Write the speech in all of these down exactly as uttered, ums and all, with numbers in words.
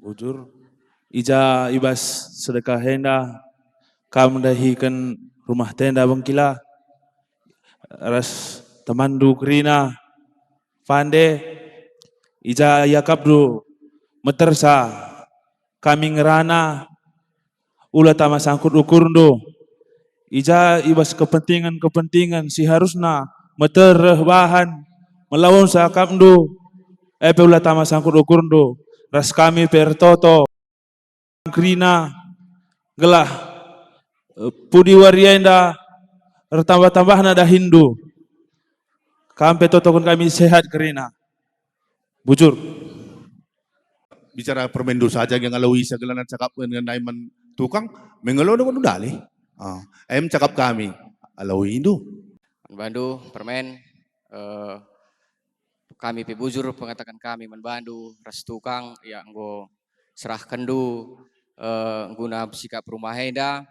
Bujur, i ja i bas sedekah enda kam ndahiken rumah tenda bengkila ras temanndu kerina pande, i ja iakapndu metersa kami ngerana, ula tama sangkut ukurndu. I ja i bas kepentingen-kepentingen si harusna metereh bahan, melawon seakapndu, e pe ula tama sangkut ukurndu, ras kami pe ertoto kerina, gelah, eh, pudi wari enda ertambah-tambahna dahinndu. Kam pe totoken kami sehat kerina. Bujur. Bicara permenndu saja, nge ngalo isa gelana cakap ngenai man tukang, mengelo nunggu dalih. Ah, em cakap kami, alo indu. Man bandu permen, eh, kami pe bujur pengataken kami man bandu ras tukang, ya, enggo serahkenndu, eh, guna sikap rumah enda.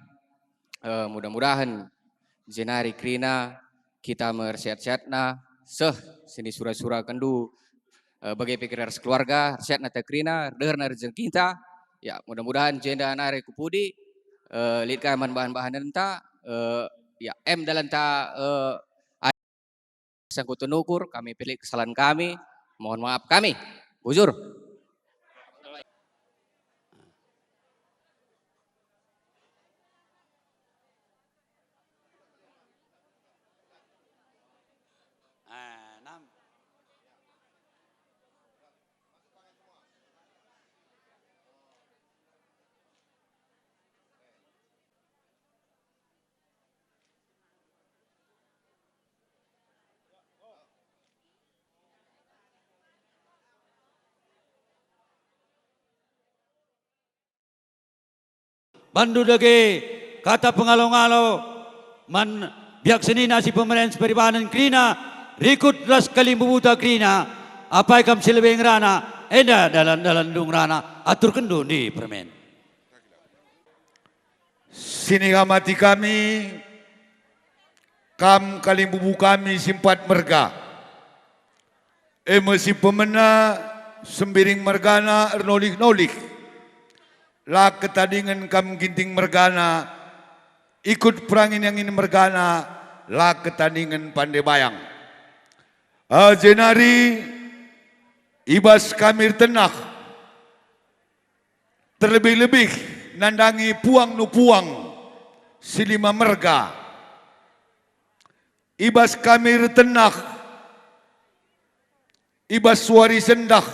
Eh, mudah-mudahen jenari kerina kita me ersehat-sehatna, seh sini sura-sura kendu, eh, bage pe kira ras keluarga, ersehatna ta kerina, erdeherna rejekinta. Ya, mudah-mudahan jenda nari ku pudi, eh, lit ka man bahan-bahanenta, eh, ya, em dalanta, eh, sangkut nukur, kami pe lit kesalahan kami, mohon maaf kami. Bujur. Bandu dage kata pengalo-ngalo man biak senina si pemeren si peribanen kerina rikut ras kalimbubuta kerina, apai kam si lebe ngerana, enda dalan-dalanndu ngerana, aturkenndu ndi permen. Sinihamati kami, kam kalimbubu kami si empat merga. E me si pemena Sembiring mergana ernolih-nolih. La ketadingen kam Ginting mergana, ikut perangin-angin mergana, la ketadingen pande bayang. Ah, jenari i bas kami ertenah, terlebih-lebih nandangi puang nu puang si lima merga. I bas kami ertenah, i bas suari sendah,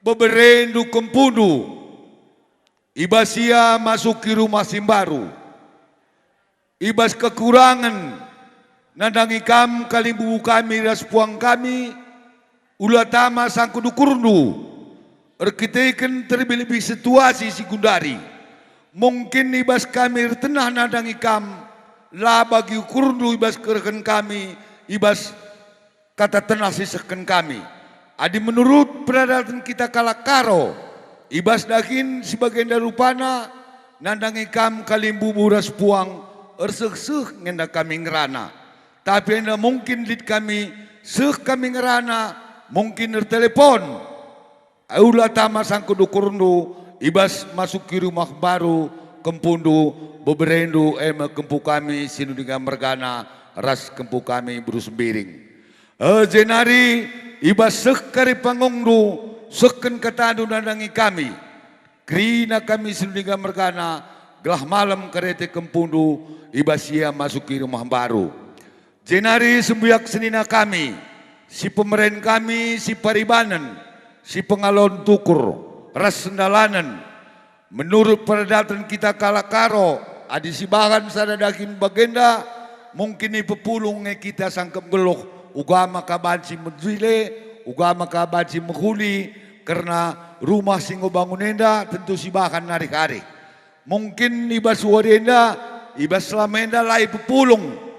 beberendu kempundu, i bas ia masuki rumah si mbaru. I bas kekurangen, nandangi kam kalimbubu kami ras puang kami, ula tama sangkut ukurndu, erkiteken terlebih-lebih situasi si gundari. Mungkin i bas kami ertenah nandangi kam, la bagi ukurndu i bas kerehen kami, i bas kata tenah si sehken kami. Adi menurut peradaten kita kalak Karo, i bas dahin si bagenda rupana, nandangi kam kalimbubu ras puang, erseh-seh nge enda kami ngerana. Tapi enda mungkin lit kami, seh kami ngerana, mungkin ertelepon. Ula tama sangkut ukurndu, i bas masuki rumah mbaru kempundu, beberendu, e me kempu kami si Sinudinga mergana ras kempu kami Beru Sembiring. E, jenari i bas seh kari pangungndu, sehken katandu nandangi kami. Kerina kami si Sinudinga mergana, gelah malem kerete kempundu, i bas ia masuki rumah mbaru. Jenari sembiak senina kami, si pemeren kami, si paribanen, si pengalon tukur, ras sendalanen. Menurut peradaten kita kalak Karo, adi sibahan sada dahin bagenda, mungkin ipepulung nge kita sangkep nggeluh, uga maka banci mejile, uga maka banci mehuli, kerna rumah si enggo bangun enda tentu sibahan arih-arih. Mungkin i bas wari enda, i bas selama enda la ipepulung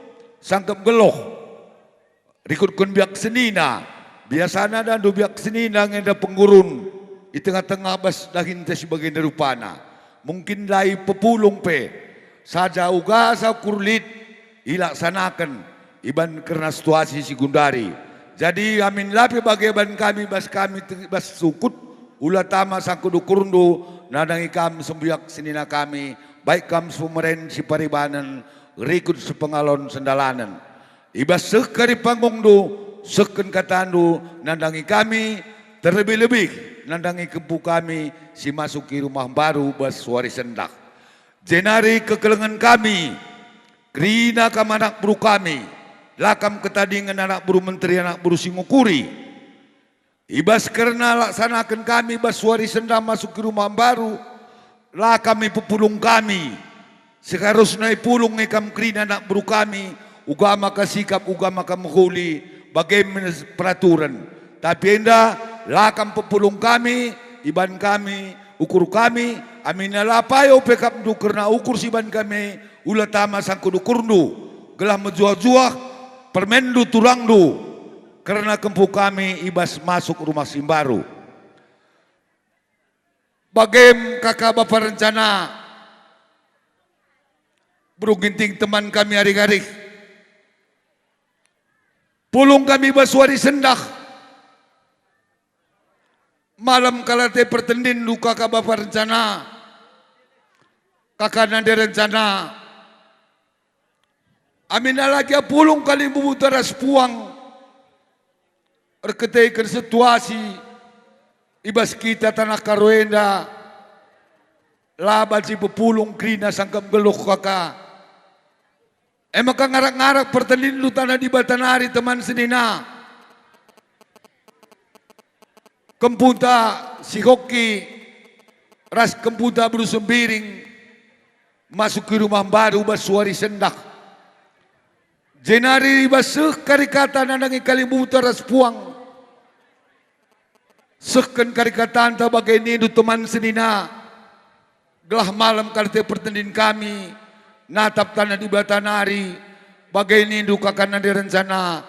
sangkep nggeluh. Rikutken biak senina, biasana dandu biak senina nge enda penggurun i tengah-tengah bas dahinta si bagenda rupana. Mungkin la ipepulung pe, saja uga sa ukur lit ilaksanaken i ban kerna situasi si gundari. Jadi amin la pe bage ban kami bas kami te-, bas sukut, Ula tama sangkut ukurndu, nandangi kam sembiak senina kami, baik kam sipemeren siparibanen, rikut sipengalon sendalanen. I bas seh kari pangungndu, sehken katandu nandangi kami, terlebih-lebih nandangi kempu kami si masuki rumah mbaru bas wari sendah. Jenari kekelengen kami, kerina kam anak beru kami, la kam ketadingen anak beru menteri, anak beru si ngukuri. I bas kerna laksanaken kami bas wari sendah masuki rumah mbaru, la kami pepulung kami. Seharusna ipulung nge kam kerina anak beru kami, uga maka sikap, uga maka mehuli, bage me peraturen. Tapi enda la kam pepulung kami, iban kami, ukur kami, aminna la payo pe kapndu kerna ukur si iban kami, ula tama sangkut ukurndu, gelah mejuah-juah permenndu turangndu, kerna kempu kami i bas masuk rumah si mbaru. Bagem kaka bapa rencana, beru Ginting teman kami arih-arih. Pulung kami bas wari sendah. Malem kal ate pertendinndu kaka bapa rencana, kaka nande rencana. Aminna la gia pulung kalimbubu ras puang, erkiteken situasi i bas kita taneh Karo enda, la banci pepulung kerina sangkep nggeluh kaka. E maka ngarak-ngarak pertendinndu taneh Dibata nari teman senina. Kempunta si Hoki ras kempunta beru Sembiring masuki rumah mbaru bas wari sendah. Jenari i bas seh kari kata nandangi kalimbubu ras puang. Sehken kari katanta bage nindu teman senina, gelah malem kal ate pertendin kami natap taneh Dibata nari, bage nindu kaka nande rencana.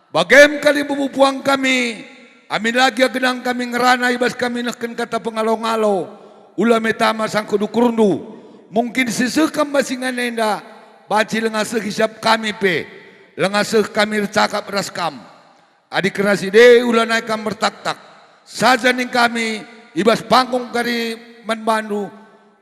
Bagem kalimbubu puang kami, amin la gia genang kami ngerana i bas kami nehken kata pengalo-ngalo, ula me tama sangkut ukurndu. Mungkin si seh kam bas ingan enda, banci langa seh isap kami pe, langa seh kami ercakap ras kam. Adi kerna si e, ula nai kam mertaktak. Saja ning kami, i bas panggung kari man bandu,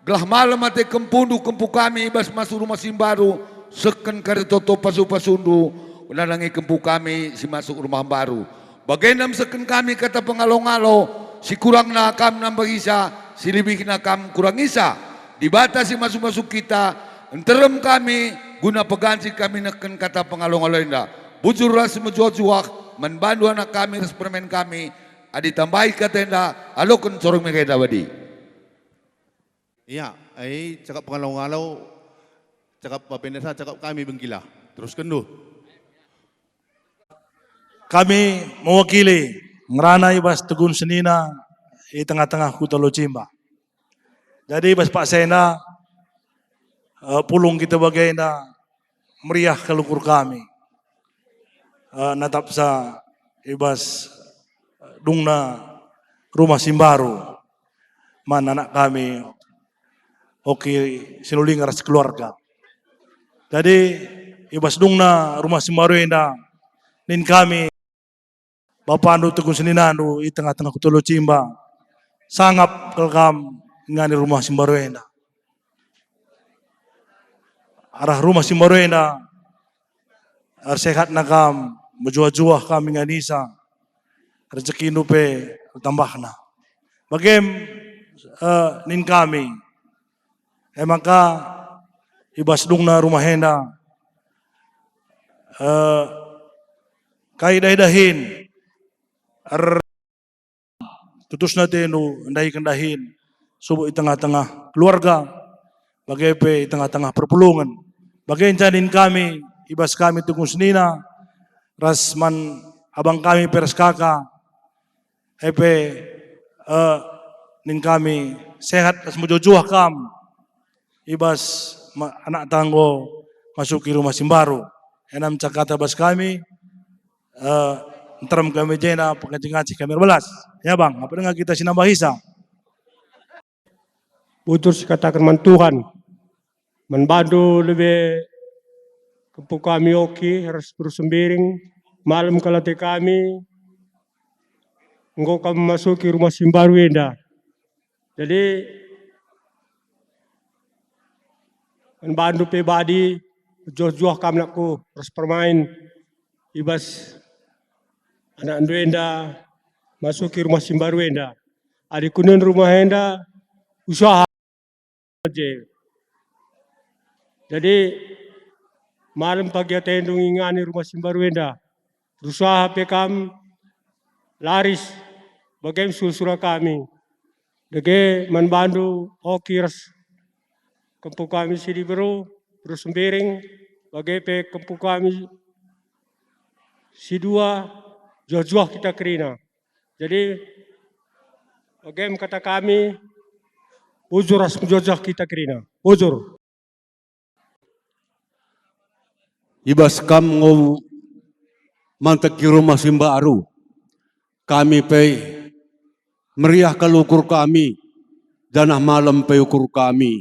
gelah malem ate kempundu kempu kami i bas masuk rumah si mbaru, sehken kari toto pasu-pasundu, nandangi kempu kami si masuk rumah mbaru. Bagenda me sehken kami kata pengalo-ngalo, si kurangna kam nambahisa, si lebihna kam kurangisa. Dibata si masu-masu kita, nterem kami, guna peganci kami nehken kata pengalo-ngalo enda. Bujur ras mejuah-juah man bandu anak kami ras permen kami, adi tambahi kata enda, aloken sorong mega enda badi. Ia, ai cakap pengalo-ngalo, cakap bapenda sa, cakap kami bengkila. Teruskenndu. Kami mewakili ngerana i bas tegun senina i tengah-tengah Kuta Locimba. Jadi bas paksa enda, eh, pulung kita bagenda meriah kal ukur kami. Eh, natapsa i bas, eh, dungna rumah si mbaru man anak kami Oki Sinulinga ras keluarga. Jadi i bas dungna rumah si mbaru enda nin kami, bapandu tegun seninandu i tengah-tengah Kuta Locimba, sangap kal kam ngani rumah si mbaru enda. Arah rumah si mbaru enda, ersehatna kam, mejuah-juah kam nganisa, rejekindu pe ertambahna. Bagem, eh, nin kami, e maka i bas dungna rumah enda, eh, kai dahi-dahin er-, tutusna atendu ndahiken dahin, subuk i tengah-tengah keluarga, bage pe i tengah-tengah perpulungen. Bage nca nin kami, i bas kami tegun senina, ras man abang kami pe ras kaka, e pe, eh, nin kami sehat ras mejuah-juah kam i bas ma-, anakta enggo masuki rumah si mbaru. Enda me kata bas kami, eh, nterem kami jenda, pengancih-ngancih kami erbelas. Ya, Bang, apa denga kita si nambahisa? Bujur sikataken man Tuhan, man bandu lebe kempu kami Oki ras beru Sembiring, malem kal ate kami, enggo kam memasuki rumah si mbaru enda. Jadi, man bandu pe badi, mejuah-juah kam anakku, ras permain i bas anakndu enda masuki rumah si mbaru enda. Adi kunen rumah enda, usaha je. Jadi, malem pagi atendu ngingani rumah si mbaru enda. Berusaha pe kam laris, bage me sura-sura kami. Dage man bandu Oki ras kempu kami si diberu, beru Sembiring, bage pe kempu kami si dua, juah-juah kita kerina. Jadi, bage me kata kami, bujur ras mejuah-juah kita kerina. Bujur. I bas kam enggo manteki rumah si mbaru, kami pe meriah kal ukur kami, janah malem pe ukur kami.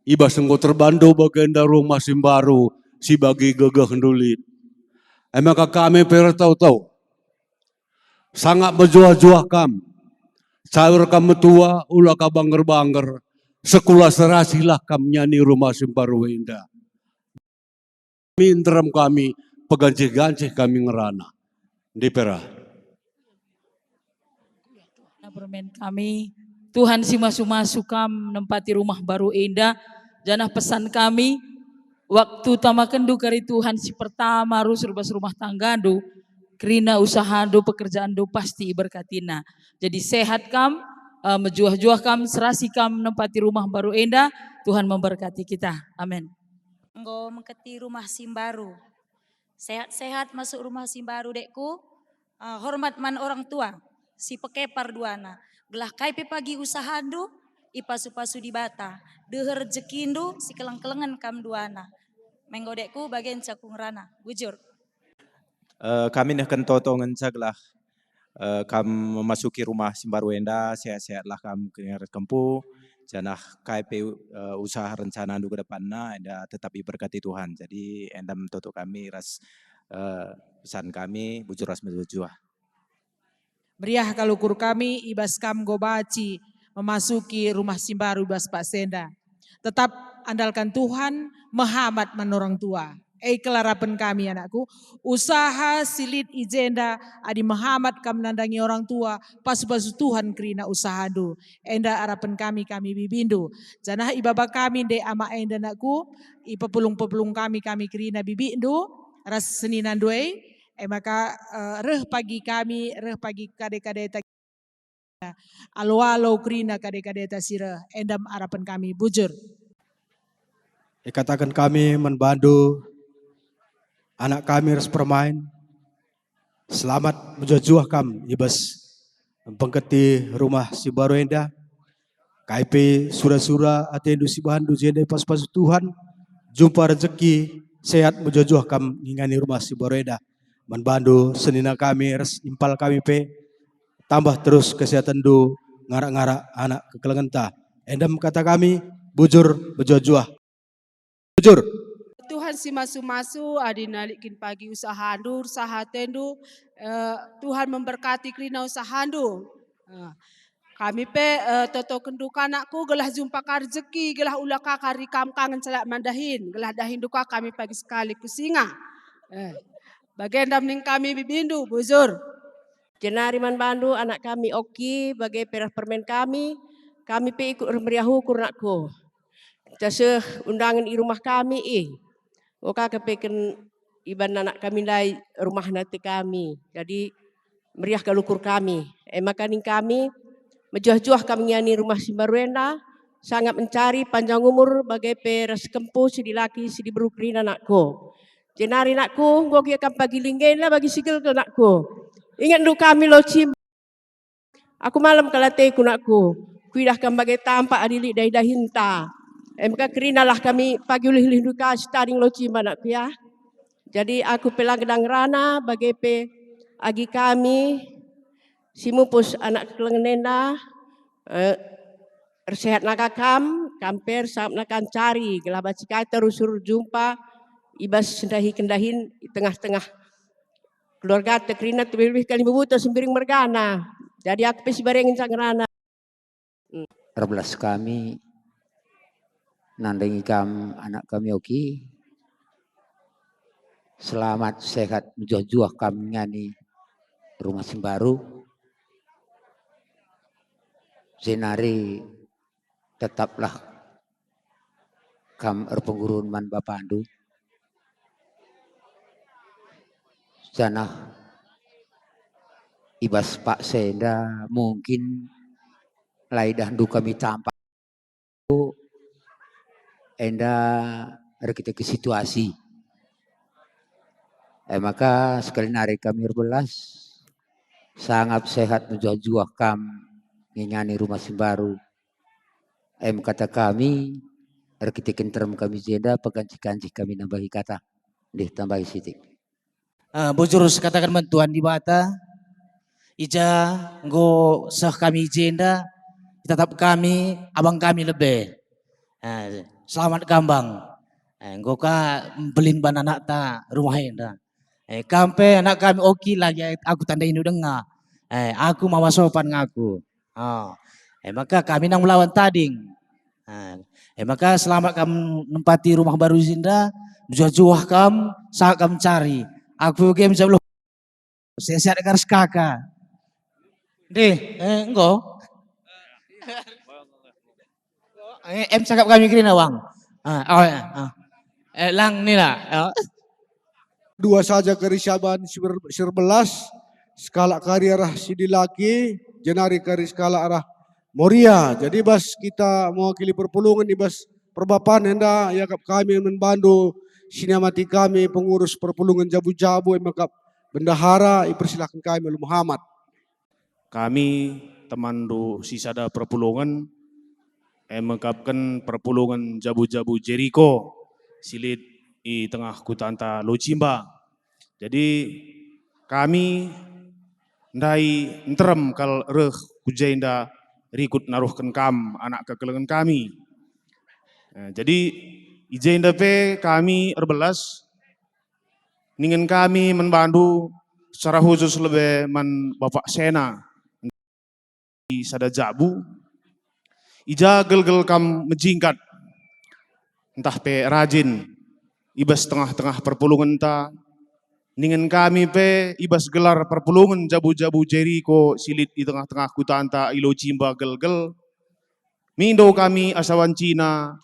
I bas enggo terbandu bagenda rumah si mbaru si bagi gegehndu lit. E maka kami pe ertau-tau, sangap mejuah-juah kam. Caur kam metua, ula ka bangger-bangger. Sekula serasilah kam ngingani rumah si mbaru enda. Kami nderem kami, pegancih-gancih kami ngerana. Ndipera. Permen kami, Tuhan si masu-masu kam nempati rumah mbaru enda, janah pesan kami, waktu tamakenndu kari Tuhan si pertama rusur bas rumah tanggandu, kerina usahandu, pekerjaanndu pasti iberkatina. Jadi sehat kam, eh, mejuah-juah kam, serasi kam nempati rumah mbaru enda, Tuhan memberkati kita. Amin. Enggo mengketi rumah si mbaru. Sehat-sehat masuk rumah si mbaru, dekku. Eh, hormat man orang tua, si pekepar duana. Gelah kai pe pagi usahandu, ipasu-pasu Dibata. Deher rejekindu, si keleng-kelengen kam duana. Menggo dekku, bage ngenca ku ngerana. Bujur. Eh, kami nehken toto ngenca gelah, eh, kam memasuki rumah si mbaru enda, sehat-sehatlah kam kerina ras kempu, janah kai pe, eh, usaha rencanandu ke depanna, enda tetap iberkati Tuhan. Jadi, enda me toto kami ras, eh, pesan kami, bujur ras mejuah-juah. Meriah kal ukur kami i bas kam enggo banci memasuki rumah si mbaru i bas paksa enda. Tetap andalkan Tuhan, mehamat man orang tua. E kal arapen kami, anakku, usaha si lit i jenda, adi mehamat kam nandangi orang tua, pasu-pasu Tuhan kerina usahandu. Enda arapen kami, kami bibindu. Janah ibaba kami ndai amak enda, anakku, ipepulung-pepulung kami, kami kerina bibindu ras seninandu e. E maka, eh, reh pagi kami, reh pagi kade-kadeta, alo-alo kerina kade-kadeta si reh, enda me arapen kami, bujur. Ikataken kami man bandu, anak kami ras permain, selamat mejuah-juah kam i bas mpengketi rumah si mbaru enda. Kai pe sura-sura atendu si ibahanndu jenda ipasu-pasu Tuhan, jumpa rejeki, sehat mejuah-juah kam ngingani rumah si mbaru enda. Man bandu senina kami ras impal kami pe, tambah terus kesehatenndu ngarak-ngarak anak kekelengenta. Enda me kata kami, bujur mejuah-juah. Bujur. Tuhan si masu-masu, adi nalikin pagi usahandu, usaha atendu, eh, Tuhan memberkati kerina usahandu. Eh, kami pe, eh, totokendu ka anakku, gelah jumpa ka rejeki, gelah ula ka kari kam kangen calak man dahin, gelah dahinndu ka kami pagi sekali ku singa. Eh, bagenda me nina kami bibindu, bujur. Jenari man bandu anak kami Oki, bage pe reh permen kami, kami pe ikut ermeriah ukur anakku. Nca seh undangen i rumah kami, e. Oka kepeken iban anak kami ndai rumahna te kami. Jadi, meriah kal ukur kami. E maka nina kami, mejuah-juah kami ngiani rumah si mbaru enda, sangap mencari panjang umur bage pe ras kempu si dilaki si diberu kerina anakku. Jenari anakku, enggo gia kam pagi linggena bagi si gelgel anakku. Ingetndu kami Loci. Aku malem kal ateku, nakku. Kuidah kam bage tampak adi lit dahi-dahinta. E maka kerinalah kami pagi ulih-ulihndu ka si tading Loci, anakku, ya. Jadi aku pe la nggedangrana bage pe agi kami si mupus anak kekelengen enda, eh, ersehat naka kam, kam pe ersangap naka ncari, gelah banci kai terusur jumpa i bas sendahi-kendahin i tengah-tengah keluargata kerina, terlebih-lebih kalimbubunta Sembiring mergana. Jadi aku pe si barengin ngerana. Erbelas kami nandangi kam, anak kami Oki. Selamat, sehat, mejuah-juah kam ngani rumah si mbaru. Jenari tetaplah kam erpengurun man bapandu. Janah i bas paksa enda mungkin la idahndu kami tampak enda erkiteken situasi. E maka sekali nari kami erbelas, sangap sehat mejuah-juah kam ngingani rumah si mbaru. Em kata kami, erkiteken terem kami jenda, peganci-ganci kami nambahi kata. Ndih, tambahi sitik. Eh, bujur sekataken man Tuhan Dibata, i ja enggo seh kami i jenda, itatap kami, abang kami lebe. Eh, selamat kam, Bang. Eh, enggo ka mbelin ban anakta rumah enda. Eh, kam pe anak kami Oki, lagi aku tandaindu denga. Eh, aku mama sopan ngaku. Oh. Eh, maka kami nang melawan tading. Ah, eh, maka selamat kam nempati rumah baru enda, mejuah-juah kam, sangap kam cari. Aku game jam sehat garis kaka. Deh, eh, enggo. Eh, em cakap kami kerina, Bang. Ah, oh, ya, ah. Eh, lang nina. Oh. Dua saja kari Syaban si ber-, si erbelas, sekalak kari arah Sidilaki, jenari kari sekalak arah Moria. Jadi bas kita mewakili perpulungen i bas perbapan enda, iakap kami man bandu si niamati kami, pengurus perpulungen jabu-jabu, iakap bendahara, ipersilahken kami Ulu Muhammad. Kami temanndu sisada perpulungen, e mekapken perpulungen jabu-jabu Jeriko si lit i tengah kutanta Locimba. Jadi, kami ndai nterem kal reh ku jenda rikut naruhken kam, anak kekelengen kami. Eh, jadi, i jenda pe kami erbelas, ningen kami man bandu secara khusus lebe man Bapak Sena i sada jabu, i ja gelgel kam mejingkat, ntah pe rajin i bas tengah-tengah perpulungenta, ningen kami pe i bas gelar perpulungen jabu-jabu Jeriko si lit i tengah-tengah kutanta i Locimba gelgel, mindo kami asa wancina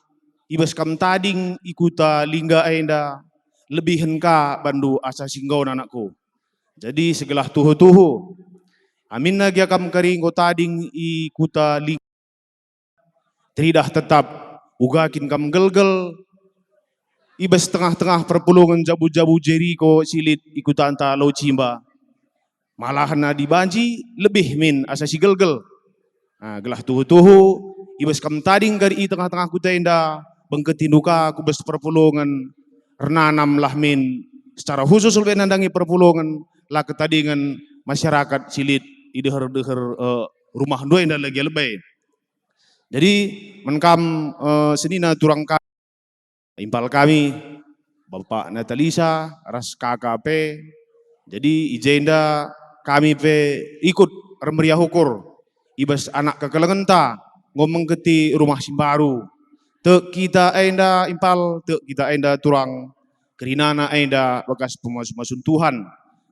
i bas kam tading i kuta Lingga enda, lebihen ka bandu asa si nggon, anakku. Jadi segelah tuhu-tuhu, aminna gia kam kari enggo tading i kuta Lingga, teridah tetap uga kin kam gelgel i bas tengah-tengah perpulungen jabu-jabu Jeriko si lit i kutanta Locimba. Malahan adi banci lebih min asa si gelgel. Ah, gelah tuhu-tuhu, i bas kam tading kari i tengah-tengah kuta enda, bengketindu ka ku bas perpulungen, ernanamlah min secara khusus lebe nandangi perpulungen, la ketadingen masyarakat si lit i deher-deher, eh, rumahndu enda lagi lebe. Jadi, man kam, eh, senina turang ka-, impal kami, Bapak Natalisa ras K K P. Jadi, i jenda kami pe ikut ermeriah ukur i bas anak kekelengenta enggo mengketi rumah si mbaru. Tek kita enda impal, tek kita enda turang, kerinana enda bekas pemasu-masun Tuhan.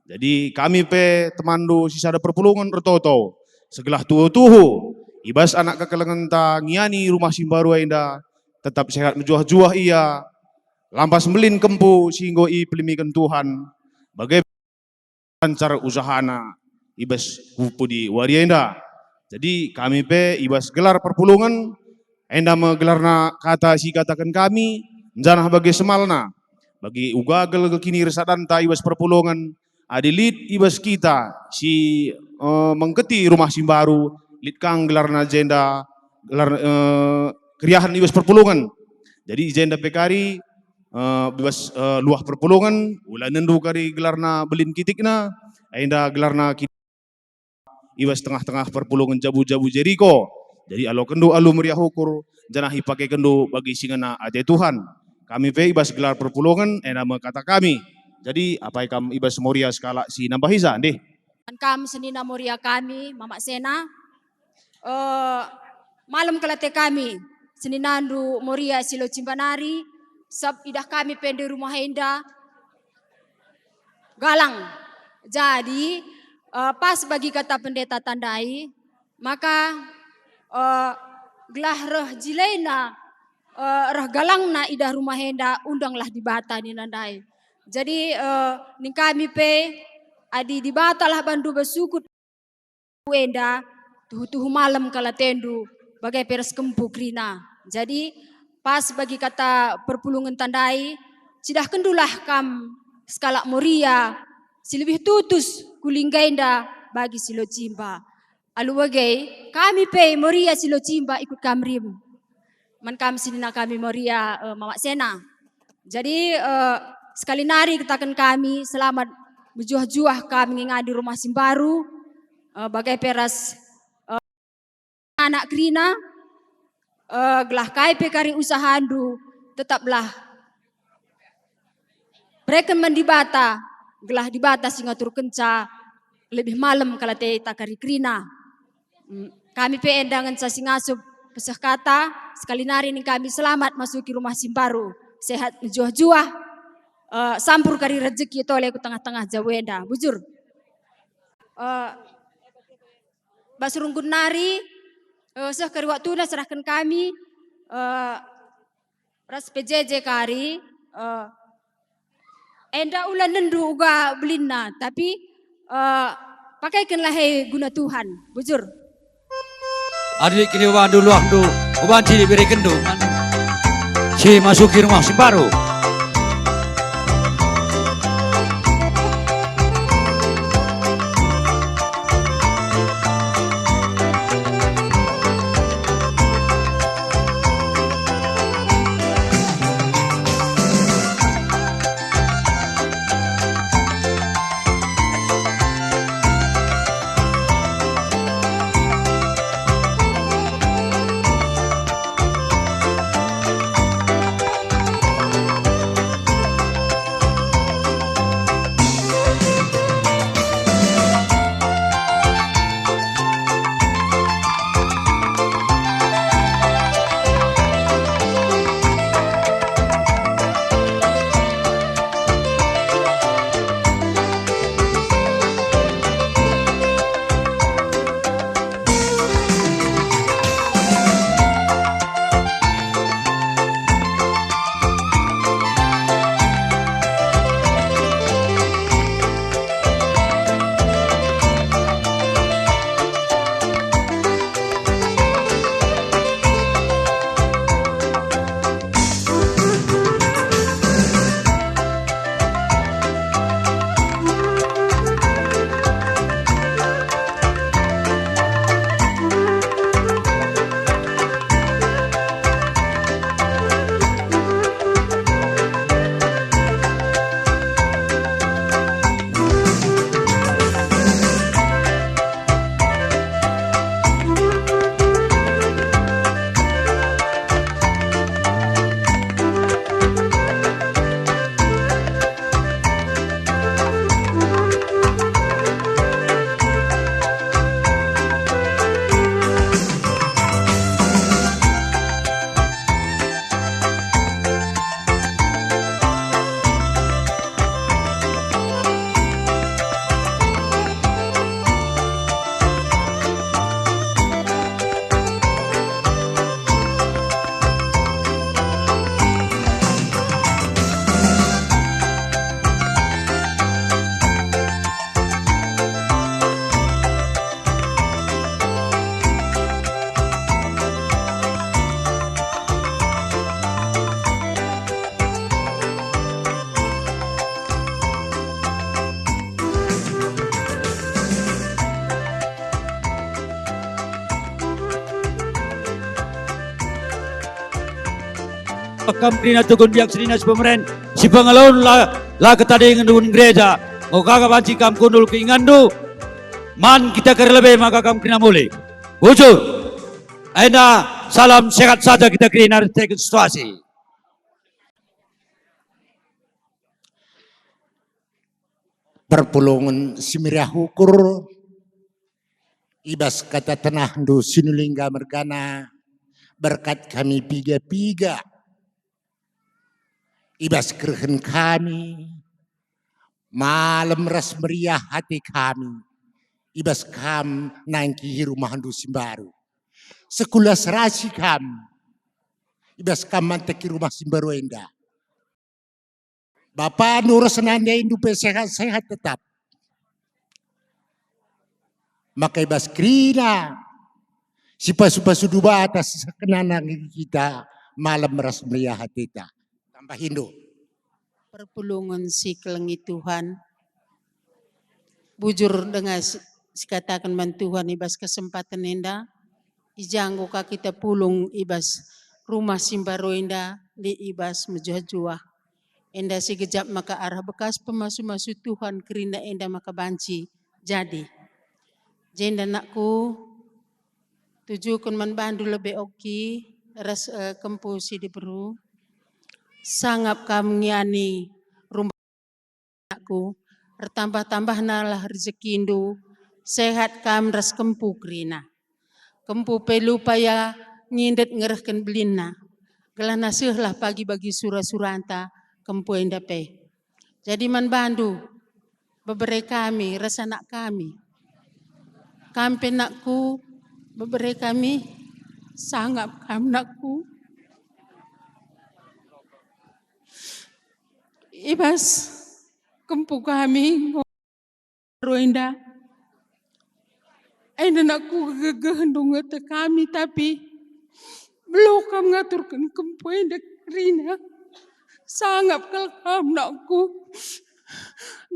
Jadi, kami pe temanndu sisada perpulungen ertoto, segelah tuhu-tuhu, i bas anak kekelengenta ngiani rumah si mbaru enda, tetap sehat mejuah-juah ia, lampas mbelin kempu si enggo ipelimiken Tuhan, bage lancar usahana i bas ku pudi wari enda. Jadi kami pe i bas gelar perpulungen, enda me gelarna kata si ikataken kami, janah bage semalna, bagi uga gelgel kinirsadanta i bas perpulungen, adi lit i bas kita si, eh, mengketi rumah si mbaru, lit kang gelarna jenda, gelar, eh, keriahen i bas perpulungen. Jadi i jenda pe kari, eh, i bas, eh, luah perpulungen, ula nendu kari gelarna belin kitikna, enda gelarna ki-, i bas tengah-tengah perpulungen jabu-jabu Jeriko. Jadi alokenndu alu meriah ukur, janah ipakekenndu bagi si ngena ate Tuhan. Kami pe i bas gelar perpulungen, enda me kata kami. Jadi, apai kam i bas Moria sekalak si nambahisa, ndih? Kam senina Moria kami, Mamak Sena. Eh, malem kal ate kami, seninandu Moria si Locimba nari, sab idah kami pe ndai rumah enda galang. Jadi, eh, pas bagi kata pendeta tandai, maka, eh, gelah reh jilena, eh, reh galangna idah rumah enda, undanglah Dibata nina ndai. Jadi, eh, ning kami pe, adi Dibata lah bandu bersukut enda, tuhu-tuhu malem kal atendu, bage pe ras kempu kerina. Jadi, pas bagi kata perpulungen tandai, cidahkenndulah kam sekalak Moria si lebih tutus ku lingga enda bagi si Locimba. Alu bage, kami pe Moria si Locimba ikut kam rim. Man kam senina kami Moria, eh, Mamak Sena. Jadi, eh, sekali nari kataken kami, selamat mejuah-juah kami ngingadi rumah si mbaru, eh, bage pe ras, eh, anak kerina, eh, gelah kai pe kari usahandu, tetaplah bereken man Dibata, gelah Dibata si ngaturkenca lebih malem kal ate ta kari kerina. Mm, kami pe enda ngenca si ngasup peseh kata, sekali nari ning kami selamat masuki rumah si mbaru, sehat mejuah-juah, eh, sampur kari rejeki tole ku tengah-tengah jabu enda. Bujur. Eh, bas runggun nari, eh, seh kari waktuna serahken kami, eh, ras P J J kari, eh, enda ula nendu uga belinna, tapi, eh, pakaikenlah e guna Tuhan. Bujur. Adi lit kiniwahndu luahndu, ubanci iberekenndu. Si masuki rumah si mbaru. Kam kerina tukun biak senina si pemeren, si pengalon la, la ketadingen dukun gereja, enggo ka banci kam kundul keinganndu, man kita kari lebe maka kam kerina mulih. Bujur. Enda salam sehat saja kita kerina erkiteken situasi. Perpulungen si meriah ukur, i bas kata tenahndu Sinulingga mergana, berkat kami piga-piga, i bas kerehen kami, malem ras meriah ate kami, i bas kam nangkihi rumahndu si mbaru. Sekulah serasi kam, i bas kam manteki rumah si mbaru enda. Bapandu ras nandendu pe sehat-sehat tetap. Maka i bas kerina sipasu-pasu Dibata si sekenana kita malem ras meriah ateta. Tambahindu. Perpulungen si kelengi Tuhan. Bujur denga si, sikataken man Tuhan i bas kesempaten enda, i ja enggo ka kita pulung i bas rumah si mbaru enda, lit i bas mejuah-juah. Enda si gejap maka arah bekas pemasu-masu Tuhan kerina enda maka banci jadi. Jenda nakku, tujuken man bandu lebe Oki ras, eh, kempu si diberu, sangap kam ngiani rumah anakku, ertambah-tambahnalah rejekindu, sehat kam ras kempu kerina. Kempu pe lupa ia ngindet ngerehken belinna, gelah nasehlah pagi bagi sura-suranta kempu enda pe. Jadi man bandu, bebere kami ras anak kami. Kam pe nakku, bebere kami, sangap kam nakku. I bas kempu kami enggo enda. Enda nakku gegehen ndungete kami, tapi beluh kam ngaturken kempu enda kerina. Sangap kal kam nakku.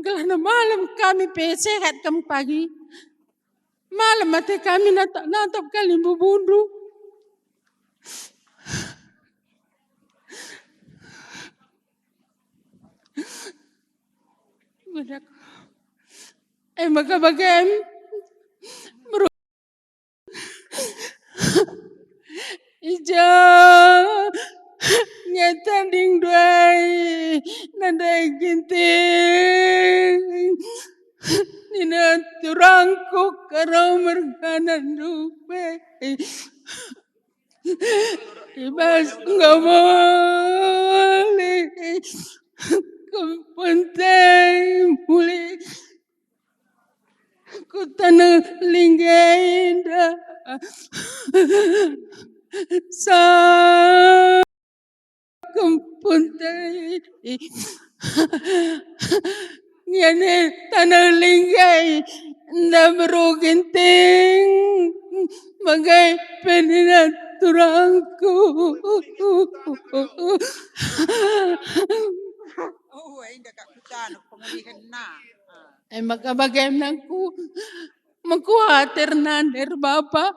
Gelahna malem kami pe sehat kam pagi. Malem ate kami natap-natap kalimbubundu. Budak. E maka bagem. Meru-, i ja nge tading duai nandai ginting. Nina turangku karo mergana ndupe. I bas enggo mulih kempu enda mulih ku taneh Lingga enda. Sa kempu enda. Ngiani taneh Lingga enda beru ginting, bage pe nina turangku. Oh, enda kak kutana pengulihenna. E maka bage nakku, mekuatir nander bapa,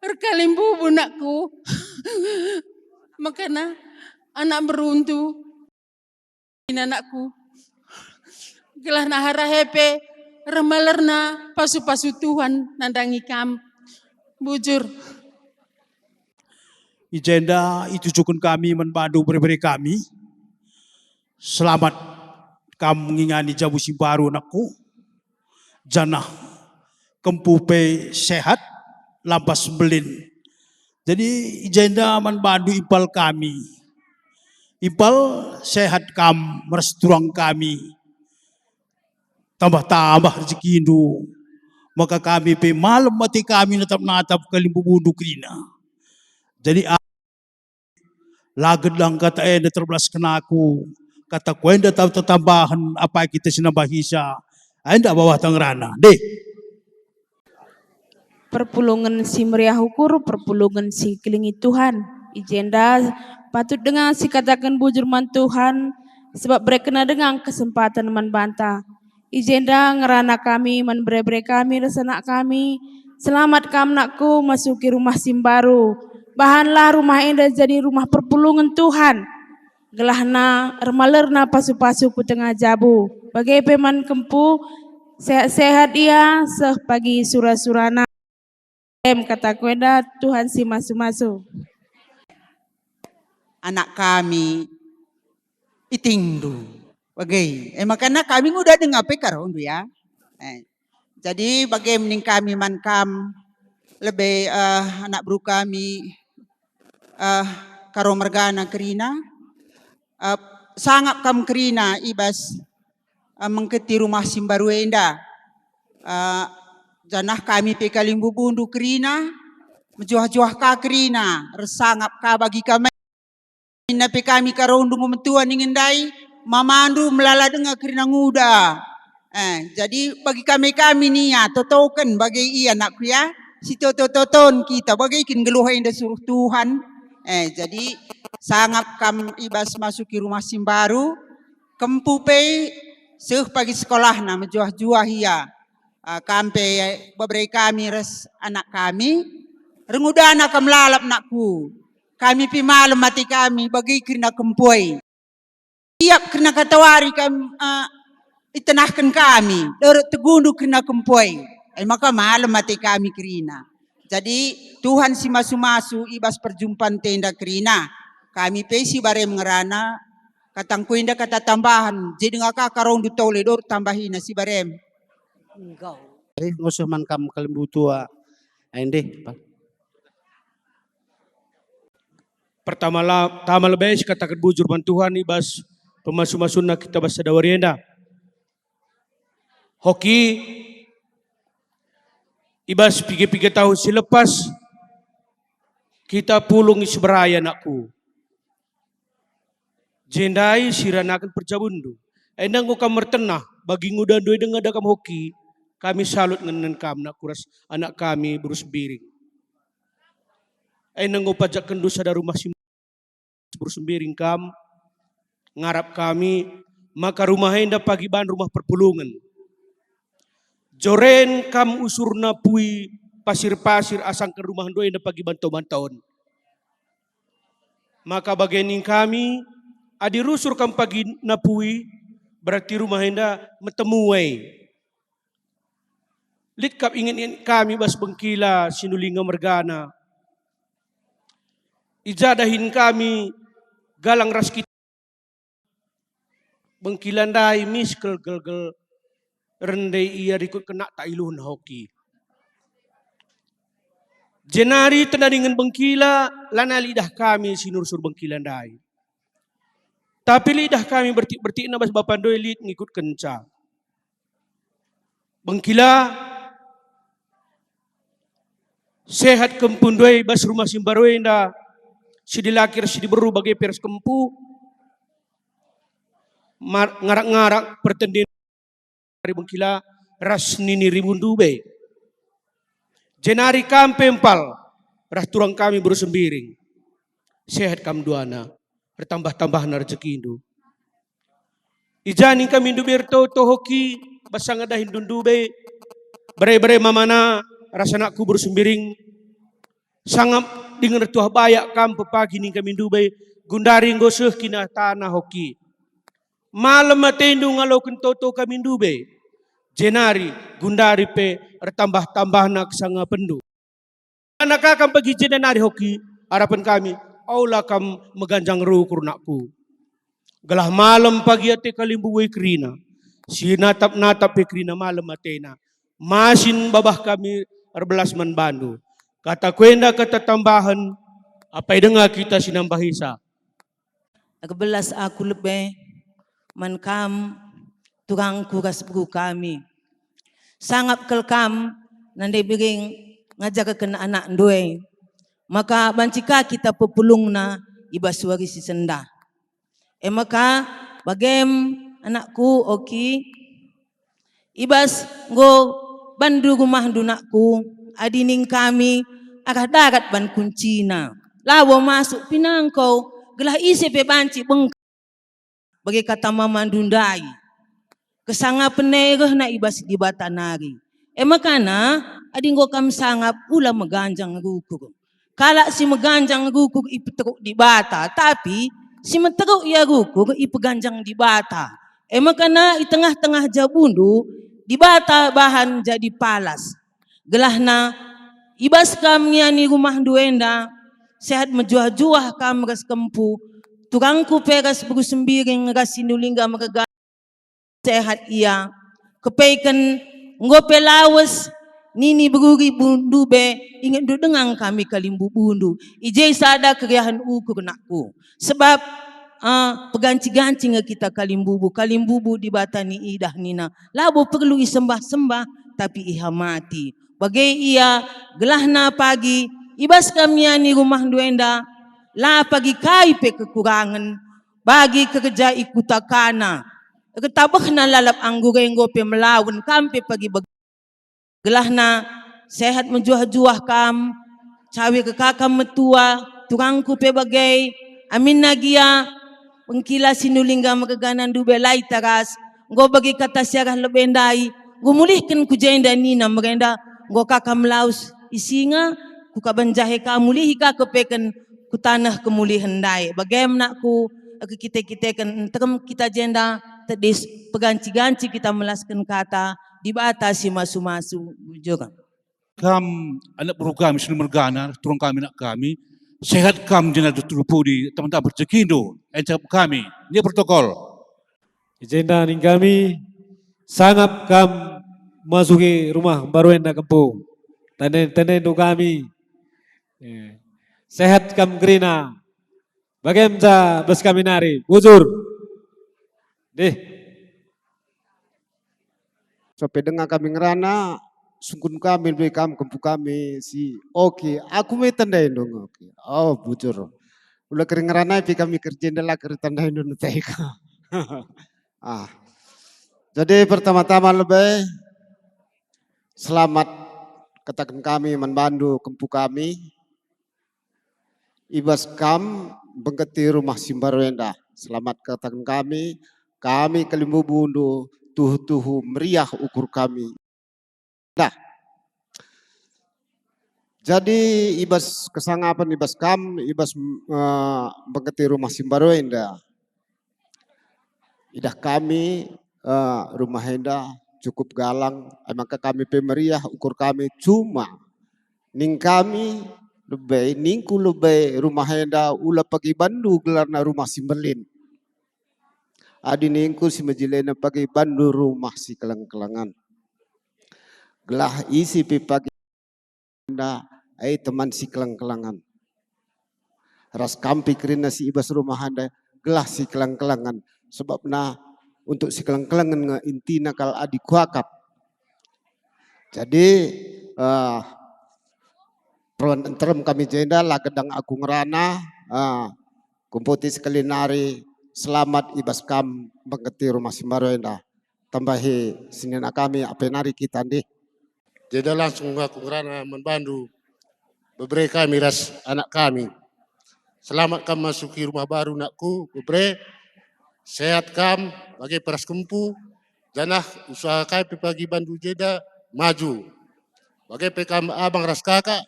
erkalimbubu nakku. Makana anak beruntu. Inanakku, gelah naharahe pe remalerna pasu-pasu Tuhan nandangi kam. Bujur. I jenda itujuken kami man bandu bere-bere kami. Selamat kam ngingani jabu si mbaru, nakku. Janah kempu pe sehat, lampas mbelin. Jadi, i jenda man bandu impal kami. Impal sehat kam ras turang kami. Tambah-tambah rejekindu. Maka kami pe malem ate kami natap-natap kalimbubundu kerina. Jadi, La gedang kata enda terbelasken aku, kataku enda tau tetambahen apai kita si nambahisa, enda bawah tangerana. Deh. Perpulungen si meriah ukur, perpulungen si kelengi Tuhan. I jenda patut denga sikataken bujur man Tuhan, sebab berekenNa denga kesempaten man banta. I jenda ngerana kami man bere-bere kami ras anak kami. Selamat kam, nakku, masuki rumah si mbaru. Bahanlah rumah enda jadi rumah perpulungen Tuhan. Gelahna ermalerna pasu-pasu ku tengah jabu. Bage pe man kempu, sehat-sehat ia seh pagi sura-surana. Em kataku enda Tuhan si masu-masu. Anak kami, itingndu. Bage, e makana kami nguda denga pe karondu ya. Eh, jadi bage ning kami man kam lebe, eh, anak beru kami, eh, Karo mergana kerina, eh, sangap kam kerina i bas, eh, mengketi rumah si mbaru enda. Eh, janah kami pe kalimbubundu kerina, mejuah-juah ka kerina, ersangap ka bagi kami. Inna pe kami karondu metua ningen ndai, mamandu melala denga kerina nguda. Eh, jadi bagi kami-kami nia, totoken bage ia anakku ya, si toto-toton kita, bage kin geluh enda suruh Tuhan. Eh, jadi sangap kam i bas masuki rumah si mbaru, kempu pe seh pagi sekolahna mejuah-juah ia. Ah, kam pe bebere kami ras anak kami, rengudana kam lalap anakku. Kami pe malem ate kami bagi kerina kempu e. Tiap kerina katawari kam, ah, itenahken kami, derek tegundu kerina kempu e. E maka malem ate kami kerina. Jadi Tuhan si masu-masu i bas perjumpan enda kerina. Kami pe si barem ngerana, katangku enda kata tambahan, jadi ngaka karondu tole dor tambahina si barem. Enggo. Eh, ngusah man kam kalimbubu tua. Ai ndeh, Pa. Pertama la-, tama lebe sikataken bujur man Tuhan i bas pemasu-masunna kita bas sada wari enda. Hoki, i bas piga-piga tahun si lepas, kita pulung i Seberaya, anakku. Jendai siranaken perjabunndu. Enda enggo kam mertenah, bagi ngudandu e denga da kam hoki, kami salut ngenen kam, anakku ras anak kami, Beru Sembiring. Enda enggo pajakkenndu sada rumah si Beru Sembiring kam, ngarap kami, maka rumah enda pagi ban rumah perpulungen. Joren kam usur napui pasir-pasir asangken rumahndu enda pagi banto-banton. Maka bage ning kami, adi rusur kam pagi napui, berarti rumah enda metemu e. Lit kap inget-inget kami bas bengkila si Nulinga mergana. I ja dahin kami galang ras kita. Bengkila ndai miskel gelgel rende ia rikutken nak tak iluhna hoki. Jenari tenadingen bengkila lanai lidah kami si nursur bengkila ndai. Tapi lidah kami bertik-bertikna bas bapa ndoi lit ngikutkenca. Bengkila, sehat kempu ndoi bas rumah si mbaru enda, si dilaki ras si diberu bage pe ras kempu, mar-, ngarak-ngarak pertendin ari bengkila ras nini ribundu be. Jenari kam pe empal ras turang kami Beru Sembiring. Sehat kam duana, ertambah-tambahna rejekindu. I ja ning kami ndube ertoto hoki, bas sanga dahin ndube, bere-bere mamana ras anakku Beru Sembiring, sangap dingen ertuah bayak kam pepagi ning kami ndube, gundari enggo seh kina tanah hoki. Malem atendu ngaloken toto kami ndube, jenari gundari pe ertambah-tambahna kesangapenndu. Naka kam pagi jenda nari hoki arapen kami, aula kam meganjang rukur nakku. Gelah malem pagi ate kalimbubu e kerina, si natap-natap pe kerina malem atena. Masin babah kami erbelas man bandu. Kata ku enda kata tambahen, apai denga kita si nambahisa. Erbelas aku lebe man kam, turangku ras beru kami. Sangap kal kam nande biring ngajarken anakndu e, maka banci ka kita pepulungna i bas wari si sendah. E maka bagem anakku oki, i bas enggo bandu rumahndu nakku, adi ning kami arah darat ban kuncina, labo masuk pinangko, gelah ise pe banci bengket. Bage kata mamandu ndai, kesangapen e rehna i bas Dibata nari. E makana, adi enggo kam sangap, ula meganjang rukur. Kalak si meganjang rukur ipeteruk Dibata, tapi si meteruk ia rukur ipeganjang Dibata. E makana i tengah-tengah jabundu, Dibata bahan jadi palas. Gelahna, i bas kam ngiani rumahndu enda, sehat mejuah-juah kam ras kempu, turangku pe ras beru Sembiring ras si Nulinga merga. sehat ia. Kepeken enggo pe lawes nini beruri bu-, ndube, ingetndu denga kami kalimbubundu. I je sada keriahen ukur nakku. Sebab, eh, peganci-ganci nge kita kalimbubu. Kalimbubu Dibata ni idah nina. Labo perlu isembah-sembah, tapi ihamati. Bage ia gelahna pagi, i bas kami ni rumahndu enda, la pagi kai pe kekurangen, bagi kerja i kuta Kana. Ertabehna lalap anggur enggo pe melawen kam pe pagi bage. Gelahna sehat mejuah-juah kam, cawe kekakam metua, turangku pe bage, aminna gia, pengkila Sinulingga mergana ndube lai taras, enggo bagi kata siarah lebe ndai, enggo mulihken ku jenda nina merenda, enggo kakam laus i singa, ku kaban jahe ka mulihi ka kepeken ku taneh kemulihen ndai. Bage me nakku, erkite-kiteken nterem kita jenda tedis peganci-ganci kita melasken kata Dibata si masu-masu. Bujur. Kam anak beru kami si mergana, turang kami, anak kami, sehat kam jenda tuhu pudi, teman-teman rejekindu, encap kami. Ini protokol. I jenda ning kami, sangap kam masuki rumah mbaru enda kempu. Tende-tendendu kami. Eh, sehat kam kerina. Bage me ja bas kami nari, bujur. Dih. Sampe denga kami ngerana, sungkun kami lebe kam kempu kami si oke. Aku me tendai dong, oke. Oh, bujur. Ula keri ngerana pe kami kerja ndela keri tendai dong teka. Ah. Jadi pertama-tama lebe selamat kataken kami man bandu kempu kami. I bas kam bengketi rumah si mbaru enda. Selamat kataken kami, kami kalimbubundu tuhu-tuhu meriah ukur kami. Nah, jadi i bas kesangapen i bas kam, i bas, eh, bengketi rumah si mbaru enda. Idah kami, eh, rumah enda cukup galang, e maka kami pe meriah ukur kami, cuma ning kami lebe, ningku lebe rumah enda ula pagi bandu gelarna rumah si mbelin. Adi ningku si mejilena pagi bandu rumah si keleng-kelengen. Gelah isi pe pagi enda, e teman si keleng-kelengen. Ras kam pe kerina si i bas rumah enda, gelah si keleng-kelengen. Sebabna untuk si keleng-kelengen nge intina kal adi kuakap. Jadi, eh, perban nterem kami jenda, la gedang aku ngerana, eh, kumputi sekali nari, selamat i bas kam bengketi rumah si mbaru enda. Tambahi senina kami, ape nari kita ndih. Jenda langsung aku ngerana man bandu, bebere kami ras anak kami. Selamat kam masuki rumah baru, nakku, bebere. Sehat kam, bage pe ras kempu, janah usaha kai pe pagi bandu jenda maju. Bage pe kam abang ras kakak,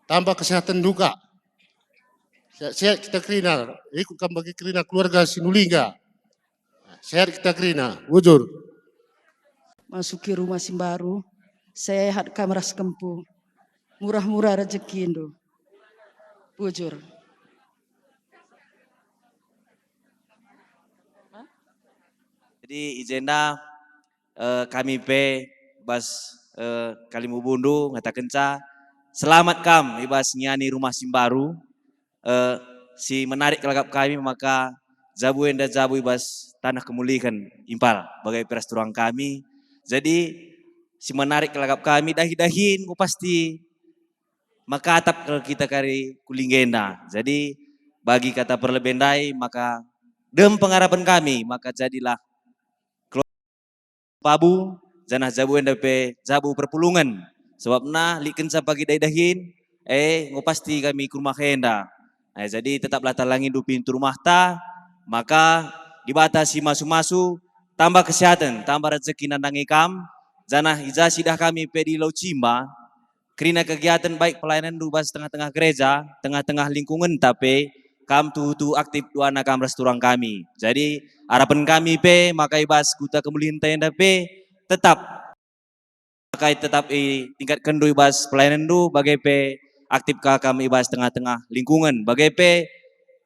tambah kesehatenndu ka. Sehat-sehat kita kerina, ikut kam bagi kerina keluarga Sinulingga. Sehat kita kerina, bujur. Masuki rumah si mbaru, sehat kam ras kempu. Murah-murah rejekindu. Bujur. Jadi, i jenda, eh, kami pe bas, eh, kalimbubundu ngatakenca, selamat kam i bas ngiani rumah si mbaru. Eh, si menarik kelagap kami maka jabu enda jabu i bas taneh kemulihen impal, bage pe ras turang kami. Jadi, si menarik kelagap kami dahi-dahin enggo pasti maka atap kal kita kari ku lingga enda. Jadi, bagi kata perlebe ndai maka dem pengarapen kami maka jadilah pabu, janah jabu enda pe jabu perpulungen. Sebabna lit kenca pagi dahi-dahin, e, enggo pasti kami ku rumah enda. E, jadi tetaplah talangindu pintu rumahta, maka Dibata si masu-masu, tambah kesehaten, tambah rejeki nandangi kam, janah i ja sidah kami pe di Lau Cimba, kerina kegiaten baik pelayanenndu bas tengah-tengah gereja, tengah-tengah lingkungenta pe, kam tuhu-tuhu aktif duana kam ras turang kami. Jadi, arapen kami pe maka i bas kuta kemulihen enda pe tetap, maka tetap itingkatkenndu i bas pelayanenndu, bage pe aktif ka kam i bas tengah-tengah lingkungen. Bage pe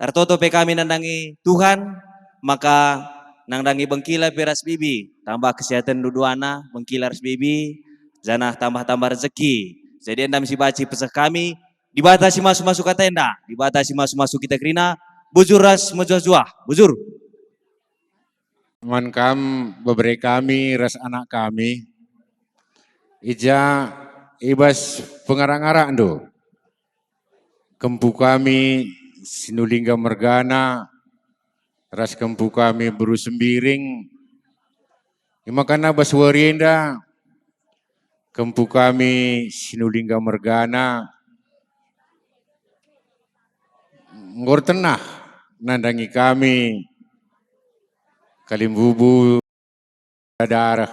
ertoto pe kami nandangi Tuhan, maka Nandangi Bengkila pe ras Bibi, tambah kesehaten duduana, Bengkila ras Bibi, janah tambah-tambah rezeki. Jadi enda me si banci peseh kami, Dibata si masu-masu kata enda, Dibata si masu-masu kita kerina, bujur ras mejuah-juah, bujur. Man kam bebere kami ras anak kami, i ja i bas pengarak-ngarakndu, kempu kami Sinulingga mergana, ras kempu kami Beru Sembiring, i maka bas wari enda, kempu kami Sinulingga mergana, enggo ertenah nandangi kami kalimbubu dareh.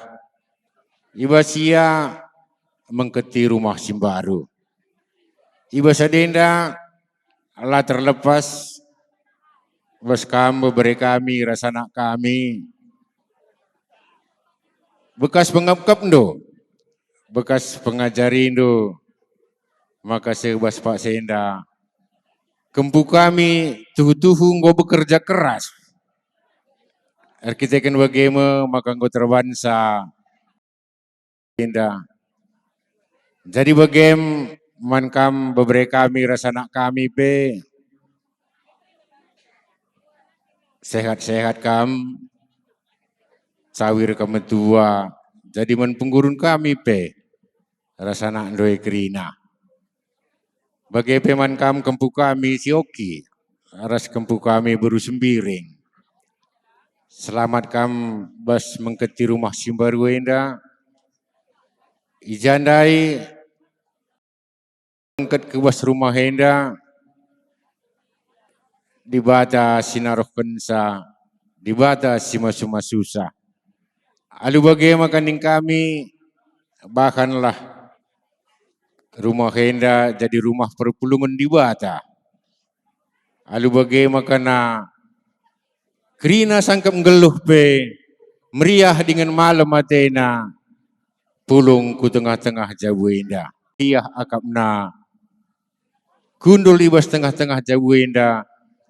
I bas ia mengketi rumah si mbaru. I bas enda la terlepas bas kam bebere kami ras anak kami, bekas pengepkepndu, bekas pengajarindu, maka seh bas paksa enda kempu kami tuhu-tuhu enggo bekerja keras. Erkiteken bage me maka enggo terbansa enda. Jadi bagem man kam bebere kami ras anak kami pe, sehat-sehat kam, cawir kam metua, jadi man penggurun kami pe ras anakndu e kerina. Bage pe man kam kempu kami si Oki, ras kempu kami Beru Sembiring. Selamat kam bas mengketi rumah si mbaru enda. I ja ndai mengket ku bas rumah enda, Dibata si naruhkenca, Dibata si masu-masusa. Alu bage maka ning kami, bahanlah rumah enda jadi rumah perpulungen Dibata. Alu bage maka kerina sangkep nggeluh pe meriah dingen malem atena pulung ku tengah-tengah jabu enda. Meriah akapna kundul i bas tengah-tengah jabu enda,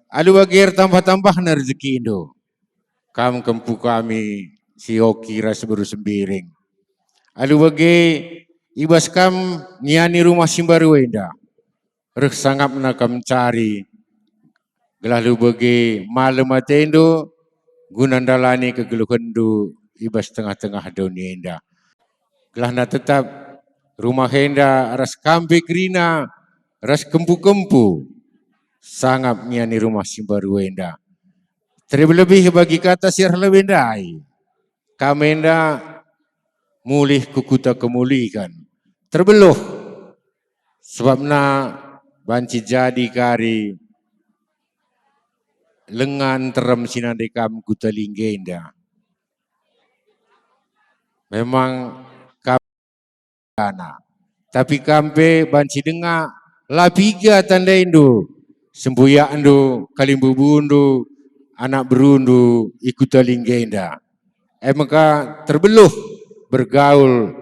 alu bage ertambah-tambahna rejekindu. Kam kempu kami si Oki ras Beru Sembiring. Alu bage i bas kam ngiani rumah si mbaru enda, reh sangapna kam cari, gelah alu bage malem atendu guna ndalani kegeluhenndu i bas tengah-tengah doni enda. Gelahna tetap rumah enda ras kam pe kerina ras kempu-kempu sangap ngiani rumah si mbaru enda. Terlebih-lebih bagi kata si erlebe ndai, kam enda mulih ku kuta kemulihen. Terbeluh, sebabna banci jadi kari lenga nterem si nande kam kuta Lingga enda. Memang kam dana, tapi kam pe banci denga la piga tandaindu, sembuyakndu, kalimbubundu, anak berundu i kuta Lingga enda. E maka terbeluh bergaul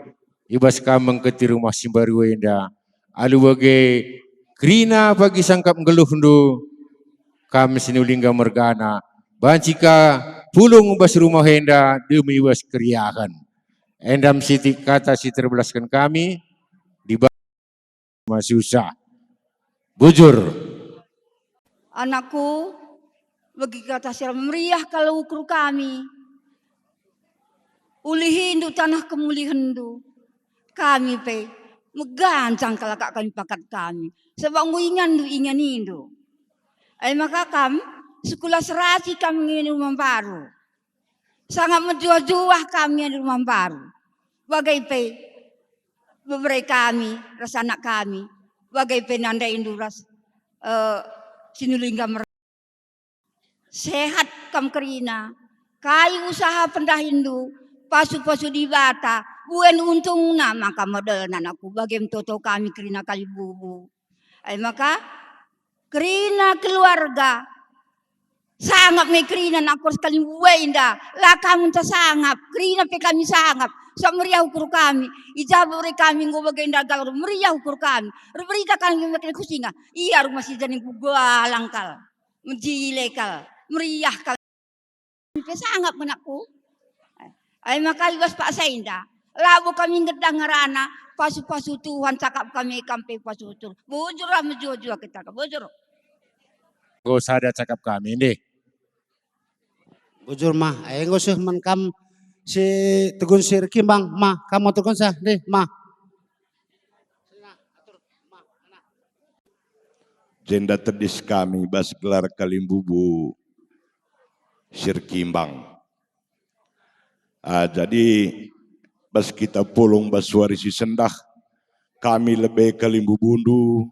i bas kam mengketi rumah si mbaru enda. Alu bage kerina pagi sangkap nggeluhndu, kam Sinulingga mergana, banci ka pulung bas rumah enda demi bas keriahen. Enda me sitik kata si terbelasken kami, Dibata masusa. Bujur. Anakku, bagi kata si meriah kal ukur kami. Ulihindu taneh kemulihenndu. Kami pe meganjang kal akap kami pakat kami, sabap enggo inganndu inganindu. E maka kam, sekulah serasi kam ngiani rumah mbaru. Sangap mejuah-juah kam ngiani rumah mbaru. Bage pe bebere kami ras anak kami, bage pe nandaindu ras, eh, Sinulingga mer-, sehat kam kerina. Kai usaha pendahinndu, pasu-pasu Dibata, buen untungna maka modelna anakku, bage me toto kami kerina kalibubu. E maka kerina keluarga, sangap me kerina nakor sekali enda, la kam ngenca sangap, kerina pe kami sangap, sabap meriah ukur kami, i ja bebere kami enggo bage enda galur meriah ukur kami, erberita kami make ku singa, ia rumah si jadi kugalang kal, mejile kal, meriah kal. Pe sangap anakku. Ai maka i bas paksa enda. Labo kami nggedah ngerana, pasu-pasu Tuhan, cakap kami kam pe pasu Tuhan. Bujur lah mejuah-juah kita, bujur. Enggo sada cakap kami, ndih. Bujur, Mah. Eh, enggo seh man kam si Tegun si erkimbang, Mah, kam ngaturken seh, ndih, Mah. Jenda tedis kami bas gelar kalimbubu si erkimbang. Ah, jadi bas kita pulung bas wari si sendah, kami lebe kalimbubundu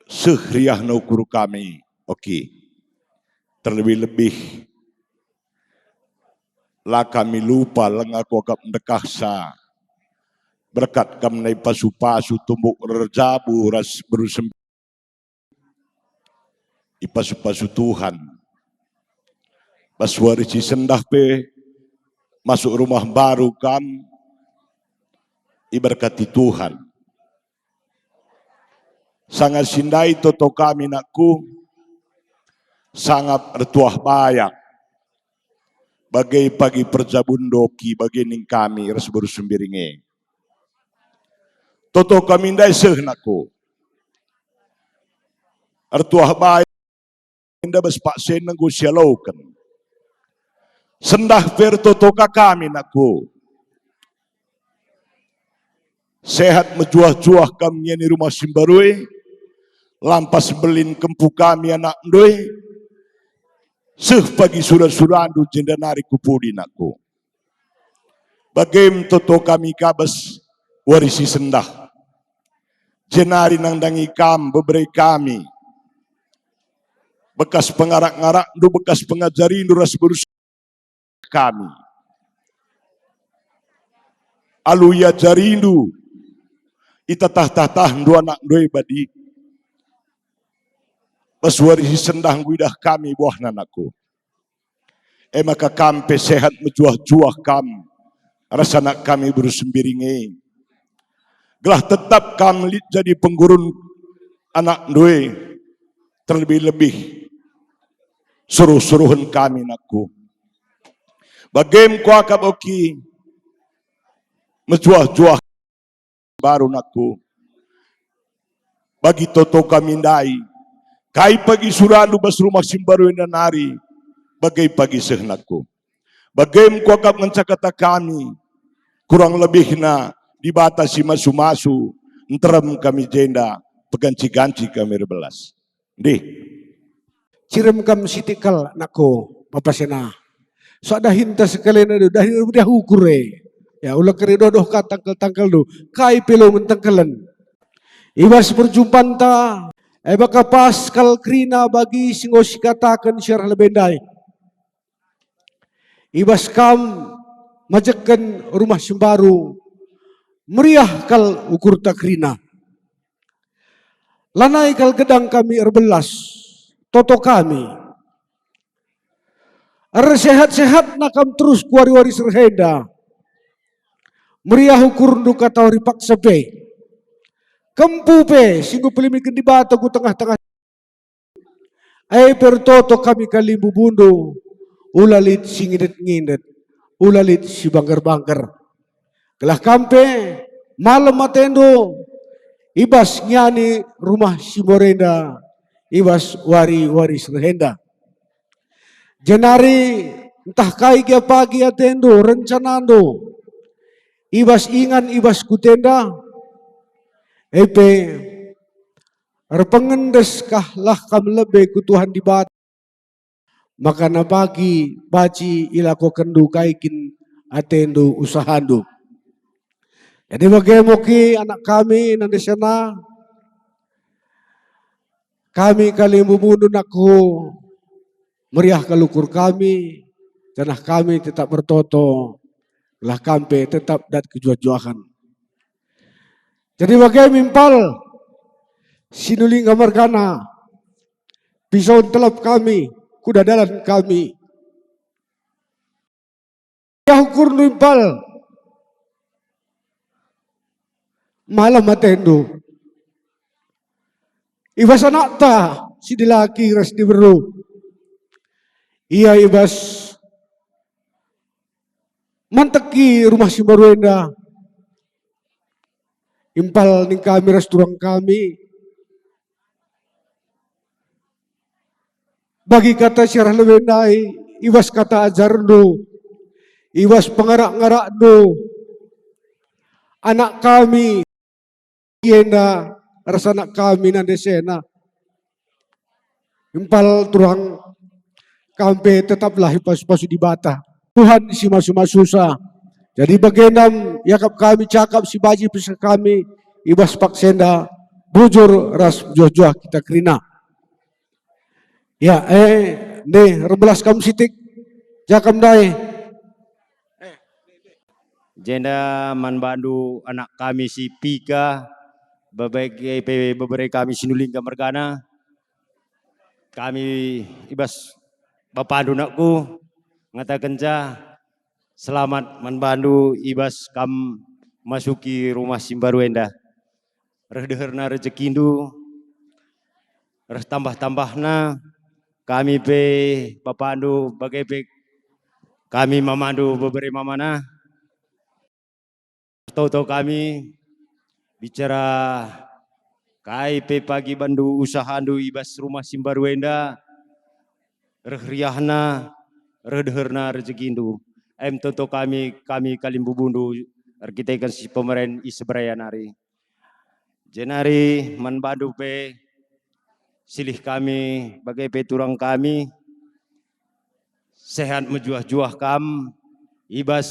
seh riahna ukur kami. Oke. Terlebih-lebih la kami lupa, langa kuakap ndekahsa. Berkat kam nai pasu-pasu tumbuk erjabu ras beru sembi-, ipasu-pasu Tuhan. Bas wari si sendah pe masuk rumah baru kam iberkati Tuhan. Sanga si ndai toto kami nakku, sangap ertuah bayak. Bage pagi perjabun doki, bage ning kami ras beru Sembiring e. Toto kami ndai seh nakku. Ertuah bayak enda bas paksa enda enggo sialoken. Sendah pe ertoto ka kami nakku. Sehat mejuah-juah kam ngiani rumah si mbaru e, lampas mbelin kempu kami anakndu e, seh pagi sura-surandu jenda nari ku pudi nakku. Bage me toto kami ka bas wari si sendah. Jenari nandangi kam bebere kami. Bekas pengarak-ngarakndu, bekas pengajarindu ras beru kami. Alu iajarindu, itatah-tatahndu anakndu e badi. Bas wari si sendah enggo idah kami buahna nakku. E maka kam pe sehat mejuah-juah kam ras anak kami beru Sembiring e. Gelah tetap kam lit jadi penggurun anakndu e, terlebih-lebih suruh-suruhen kami nakku. Bage me kuakap oki mejuah-juah baru nakku. Bagi toto kami ndai, kai pagi surandu bas rumah si mbaru enda nari, bage pagi seh nakku. Bage me kuakap ngenca kata kami, kurang lebihna Dibata si masu-masu, nterem kami jenda, peganci-ganci kami erbelas. Ndih. Cirem kam sitik kal, nakku, bapa sena. Sok dahinta sekalina do, dahin erbedah ukur e. Ya, ula kari doh-doh ka tangkel-tangkelndu, kai pe lo mentengkelen. I bas perjumpanta, e maka pas kal kerina bagi si enggo sikataken si arah lebe ndai. I bas kam majekken rumah si mbaru, meriah kal ukurta kerina. Lanai kal gedang kami erbelas, toto kami. Ersehat-sehatna kam terus ku wari-wari si reh enda. Meriah ukurndu katawari paksa pe. Kempu pe si enggo pelimiken Dibata ku tengah-tengah. E pe ertoto kami kalimbubundu, ula lit si ngindet-ngindet, ula lit si bangger-bangger. Gelah kam pe malem atendu i bas ngiani rumah si mbaru enda, i bas wari-wari si reh enda. Jenari ntah kai gia pagi atendu, rencanandu, i bas ingan, i bas kutenda, e pe erpengendes kah lah kam lebe ku Tuhan Dibata, maka na bagi banci ilakokenndu kai kin atendu usahandu. Jadi bage me oki anak kami, nande sena, kami kalimbubundu nakku, meriah kal ukur kami, janah kami tetap ertoto, gelah kam pe tetap dat kejuah-juahen. Jadi bage me impal Sinulingga mergana, pisau ntelap kami, kuda dalan kami. Ia ukurndu impal malem atendu. I bas anakta si dilaki ras diberu. Ia i bas manteki rumah si mbaru enda, impal ning kami ras turang kami, bagi kata si arah lebe ndai, i bas kata ajarndu, i bas pengarak-ngarakndu, anak kami enda ras anak kami nande sena. Impal turang kam pe tetaplah ipasu-pasu Dibata. Tuhan si masu-masusa. Jadi bagenda iakap kami cakap si banci iperseh kami i bas paksa enda, bujur ras mejuah-juah kita kerina. Ya, eh, ndai, erbelas kam sitik, ja kam ndai. Jenda man bandu anak kami si Pika, bebege pe bebere kami Sinulingga mergana, kami i bas bapandu nakku, ngatakenca selamat man bandu i bas kam masuki rumah si mbaru enda. Reh deherna rejekindu, reh tambah-tambahna, kami pe bapandu, bage pe kami mamandu bebere mamana. Toto kami bicara kai pe pagi bandu usahandu i bas rumah si mbaru enda, reh riahna, reh deherna rejekindu. Em toto kami, kami kalimbubundu erkiteken si pemeren i Seberaya nari. Jenari man bandu pe silih kami, bage pe turang kami, sehat mejuah-juah kam i bas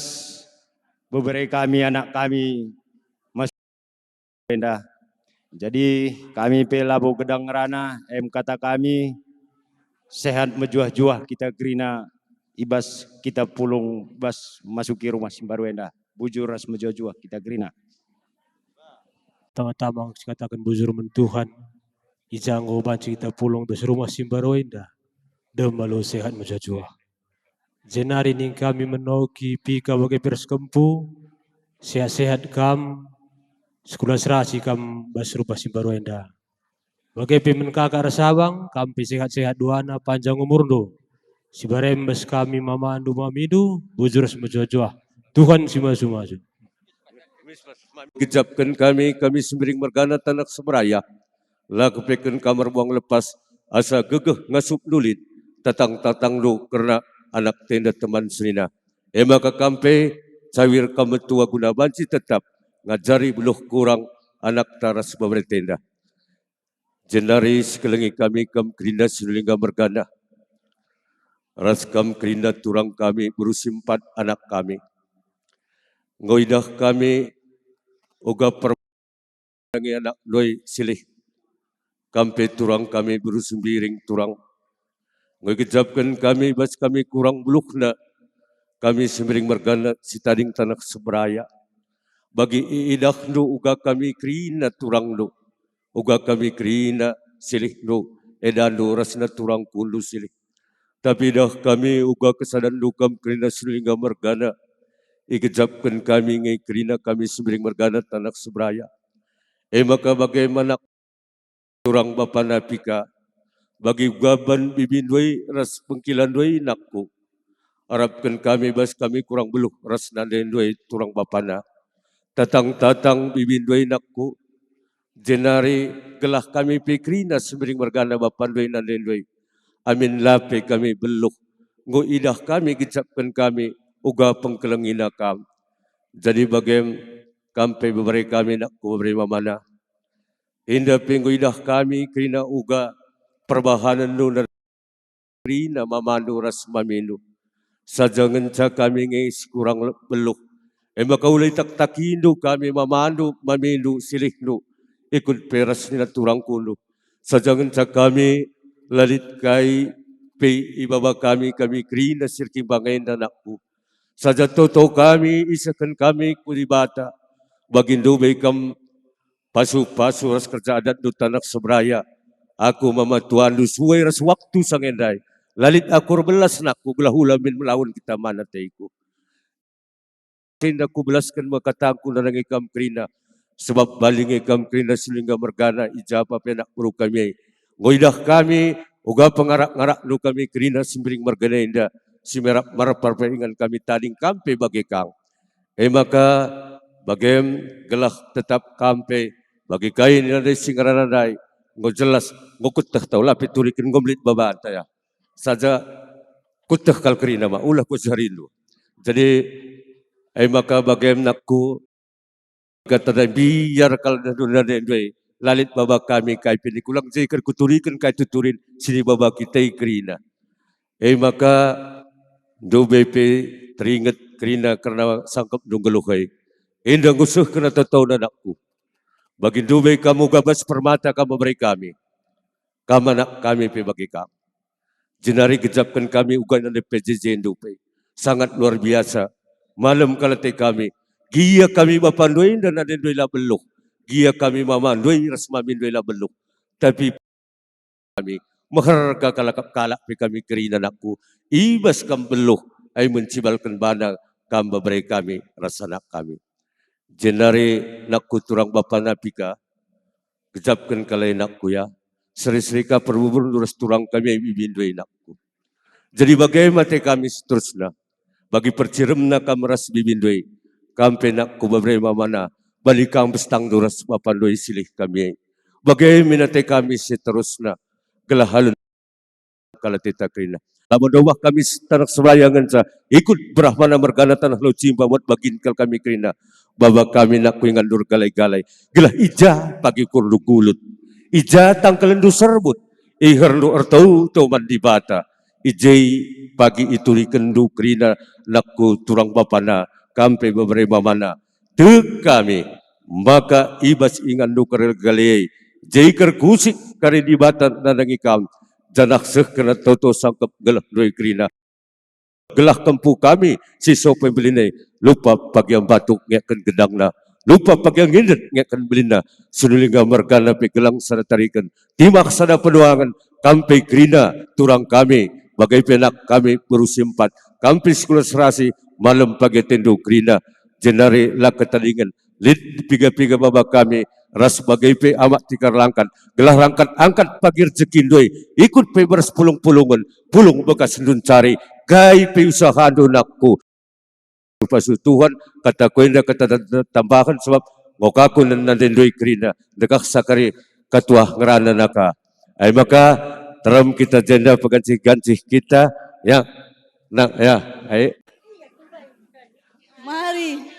bebere kami, anak kami, mas enda. Jadi kami pe labo gedang ngerana, em kata kami, sehat mejuah-juah kita kerina i bas kita pulung bas masuki rumah si mbaru enda. Bujur ras mejuah-juah kita kerina. Tama-tama sikataken bujur man Tuhan, i ja enggo banci kita pulung bas rumah si mbaru enda, dem alu sehat mejuah-juah. Jenari ning kami menoki Pika bage pe ras kempu, sehat-sehat kam, sekulah serasi kam bas rumah si mbaru enda. Bage pe man kakak ras abang, kam pe sehat-sehat duana, panjang umurndu. Si barem bas kami mamandu mamindu, bujur ras mejuah-juah. Tuhan si masu-masu. Gejapken kami, kami Sembiring mergana Tanak Seberaya. La kepeken kam erbuang lepas, asa gegeh ngasup nulit, tatang-tatangndu kerna anak tenda teman senina. E maka kam pe, cawir kam metua guna banci tetap ngajari beluh kurang anakta ras bebere tenda. Jenari sikelengi kami kam kerina Sinulingga mergana, ras kam kerina turang kami beru si empat anak kami. Enggo idah kami uga per- Nangi anak ndoi silih. Kam pe turang kami beru Sembiring turang. Enggo igejapken kami bas kami kurang beluhna, kami Sembiring mergana si tading Tanak Seberaya. Bagi iidahndu uga kami kerina turangndu, uga kami kerina silihndu, edandu rasna turangkundu silih. Tapi idah kami uga kesadanndu kam kerina Sinulingga mergana, igejapken kami nge kerina kami Sembiring mergana Tanak Seberaya. E maka bage man turang bapana Pika, bagi uga ban bibindu e ras bengkilandu e nakku. Arapken kami bas kami kurang beluh ras nandendu e turang bapana. Tatang-tatang bibindu e nakku, jenari gelah kami pe kerina Sembiring mergana bapandu e nandendu e. Amin la pe kami beluh, enggo idah kami gejapken kami uga pengkelengina kam. Jadi bagem kam pe bebere kami nakku bebere mamana. Enda pe enggo idah kami kerina uga perbahanenndu kerina mamandu ras mamindu. Saja ngenca kami nge si kurang le-, beluh. E maka ula itaktakindu kami mamandu, mamindu, silihndu, ikut pe ras nina turangkundu. Saja ngenca kami la lit kai pe ibaba kami, kami kerina si erkimbang enda nakku. Saja toto kami isehken kami ku Dibata, bagi ndube kam pasu-pasu ras kerja adatndu Tanak Seberaya. Aku mama tuandu sue ras waktu sangendai. La lit aku erbelas nakku gelah ula min melawan kita man ateku. Enda kubelasken me katangku nandangi kam kerina, sebab bali nge kam kerina Sinulingga mergana i ja pe anak beru kami e. Enggo idah kami Uga pengarak-ngarakndu kami kerina si mbiring mergana enda, si merap-merap pe ingan kami tading kam pe bage kang. E maka bagem gelah tetap kam pe bage kai nina ndai si ngerana ndai, enggo jelas, enggo kueteh tau, la pe turiken, enggo mbelin babanta ya. Saja kueteh kal kerina ma, ulah kuajarindu. Jadi, e maka bagem nakku, kata ndai mbiar kal nanduna ndai ndai, la lit baba kami kai pe nikulang je ker kuturiken kai tuturin si nibaba kita i kerina. E maka ndube pe teringet kerina kerna sangkepndu nggeluh e. Enda nggo seh kerna totona nakku. Bagi ndube kam uga bas permata kam mebere kami. Kam anak kami pe bage kam. Jenari gejapken kami uga nande P J J ndu pe. Sangat luar biasa. Malem kal ate kami. Gia kami bapa ndoi nande ndoi la beluh. Gia kami mama ndoi ras mami ndoi la beluh. Tapi kami, meherga kalak pe kami kerina nakku, i bas kam beluh, ai mencibalken bana kam bebere kami ras anak kami. Jenari nakku turang bapana pe ka, gejapken kalai nakku ya, seri-seri ka perbuburndu ras turang kami ai bibindu ai nakku. Jadi bage mate kami seterusna. Bagi perciremna kam ras bibindu e, kam pe nakku bebere mamana, bali kam bestangndu ras bapandu e silih kami e. Bage min ate kami seterusna, gelah alu kal ateta kerina. Labo dobah kami taneh Serbaya ngenca, ikut berah mana mergana taneh Locimba muat bagin kal kami kerina. Baba kami nakku ingandu ergalai-galai, gelah i ja pagi ukurndu gulut, i ja tangkelenndu serbut, iherndu ertau-tau man Dibata. I je pagi iturikenndu kerina nakku turang bapana, kam pe bebere mamana. Tek kami, maka i bas inganndu kal ergalai, je kerkusik kari Dibata nandangi kam, janah seh kerna toto sangkep gelah ndoi kerina. Gelah kempu kami si sope belin e, lupa pagi am batu ngiakken gedangna, lupa pagi am ngindet ngiakken belinna, sinulingga mergana pe gelah sada tariken, timah sada peduangen, kam pe kerina turang kami, bage pe anak kami beru si empat, kam pe sekolah serasi, malem pagi atendu kerina, jenari la ketadingen, lit piga-piga baba kami, ras bage pe amak tikar langkat, gelah rangkat angkat pagi rejekindu e, ikut pe beras pulung-pulungen, pulung bekas ndun cari, kai pe usahandu nakku. Pasu Tuhan, kataku enda kata tambahen, sebab nggo ka aku nande ndoi kerina, ndekah sakari katuah ngerana naka. Ai maka, terem kita jenda pegancih-gancih kita, ya. Nah, ya, ai. Mari.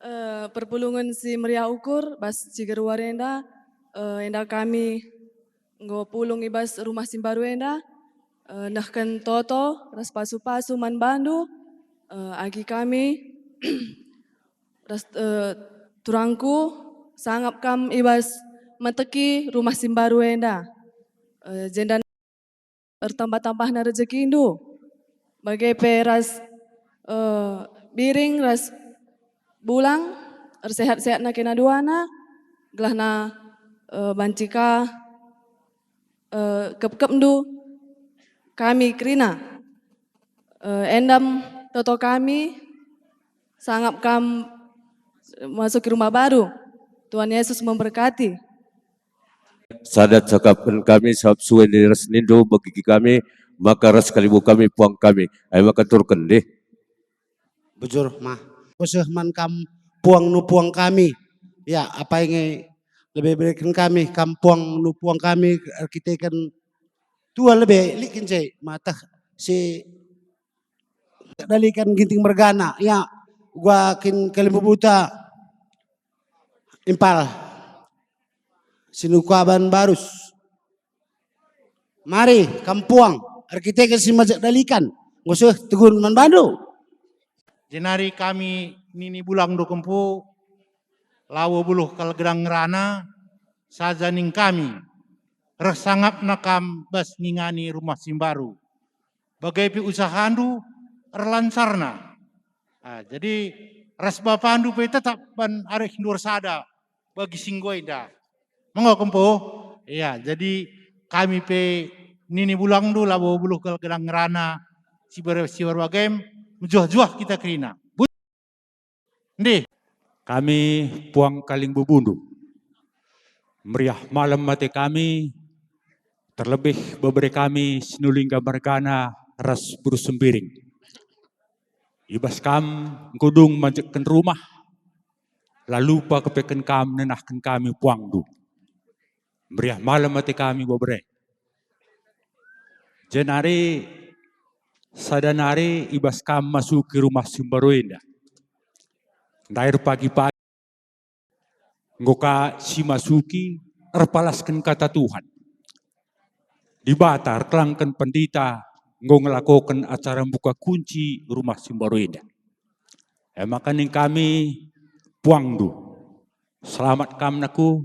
Eh, perpulungen si meriah ukur, bas ciger wari enda, eh, enda kami enggo pulung i bas rumah si mbaru enda, eh, nehken toto ras pasu-pasu man bandu, eh, agi kami ras, eh, turangku, sangap kam i bas meteki rumah si mbaru enda. Eh, jenda ertambah-tambahna rejekindu, bage pe ras, eh, biring ras bulang, ersehat-sehatna kena duana, gelahna, eh, banci ka, eh, kep-kepndu kami kerina. Eh, endam toto kami, sangap kam masuki rumah baru. Tuhan Yesus memberkati. Sada cakapken kami sabap sue ni ras nindu begi kami, maka ras kalibu kami puang kami. Ai maka turken deh. Bujur mah. Kuseh man kam puang nu puang kami. Ya, apai nge lebe bereken kami, kam puang nu puang kami erkiteken tua lebe likin ce matah si dalikan Ginting mergana. Ya, gua kin kalimbubuta impal. Sinukaban barus. Mari, kam puang, erkiteken si majak dalikan, nggo seh tegun man bandu. Jenari kami nini bulang do kempu, labo beluh kal gedang ngerana, saja ning kami, reh sangapna kam bas ngingani rumah si mbaru. Bage pe usahandu erlansarna. Ah, jadi ras bapandu pe tetap ban arehndu ersada bagi si enggo enda. Menggo kempu? Iya, jadi kami pe nini bulangndu labo beluh kal gedang ngerana si ber-, si mbaru bagem, mejuah-juah kita kerina. Bu-, ndih. Kami puang kalimbubu-Ndu. Meriah malem ate kami, terlebih bebere kami Sinulingga mergana ras Beru Sembiring. I bas kam enggo dung manjekken rumah, la lupa kepeken kam nenahken kami puangNdu. Meriah malem ate kami bebere. Jenari sada nari i bas kam masuki rumah si mbaru enda. Ndai erpagi-pagi enggo ka simasuki erpalasken kata Tuhan. Dibata erkelangken pendita enggo ngelakoken acara mbuka kunci rumah si mbaru enda. E maka nina kami, puangNdu, selamat kam nina ku,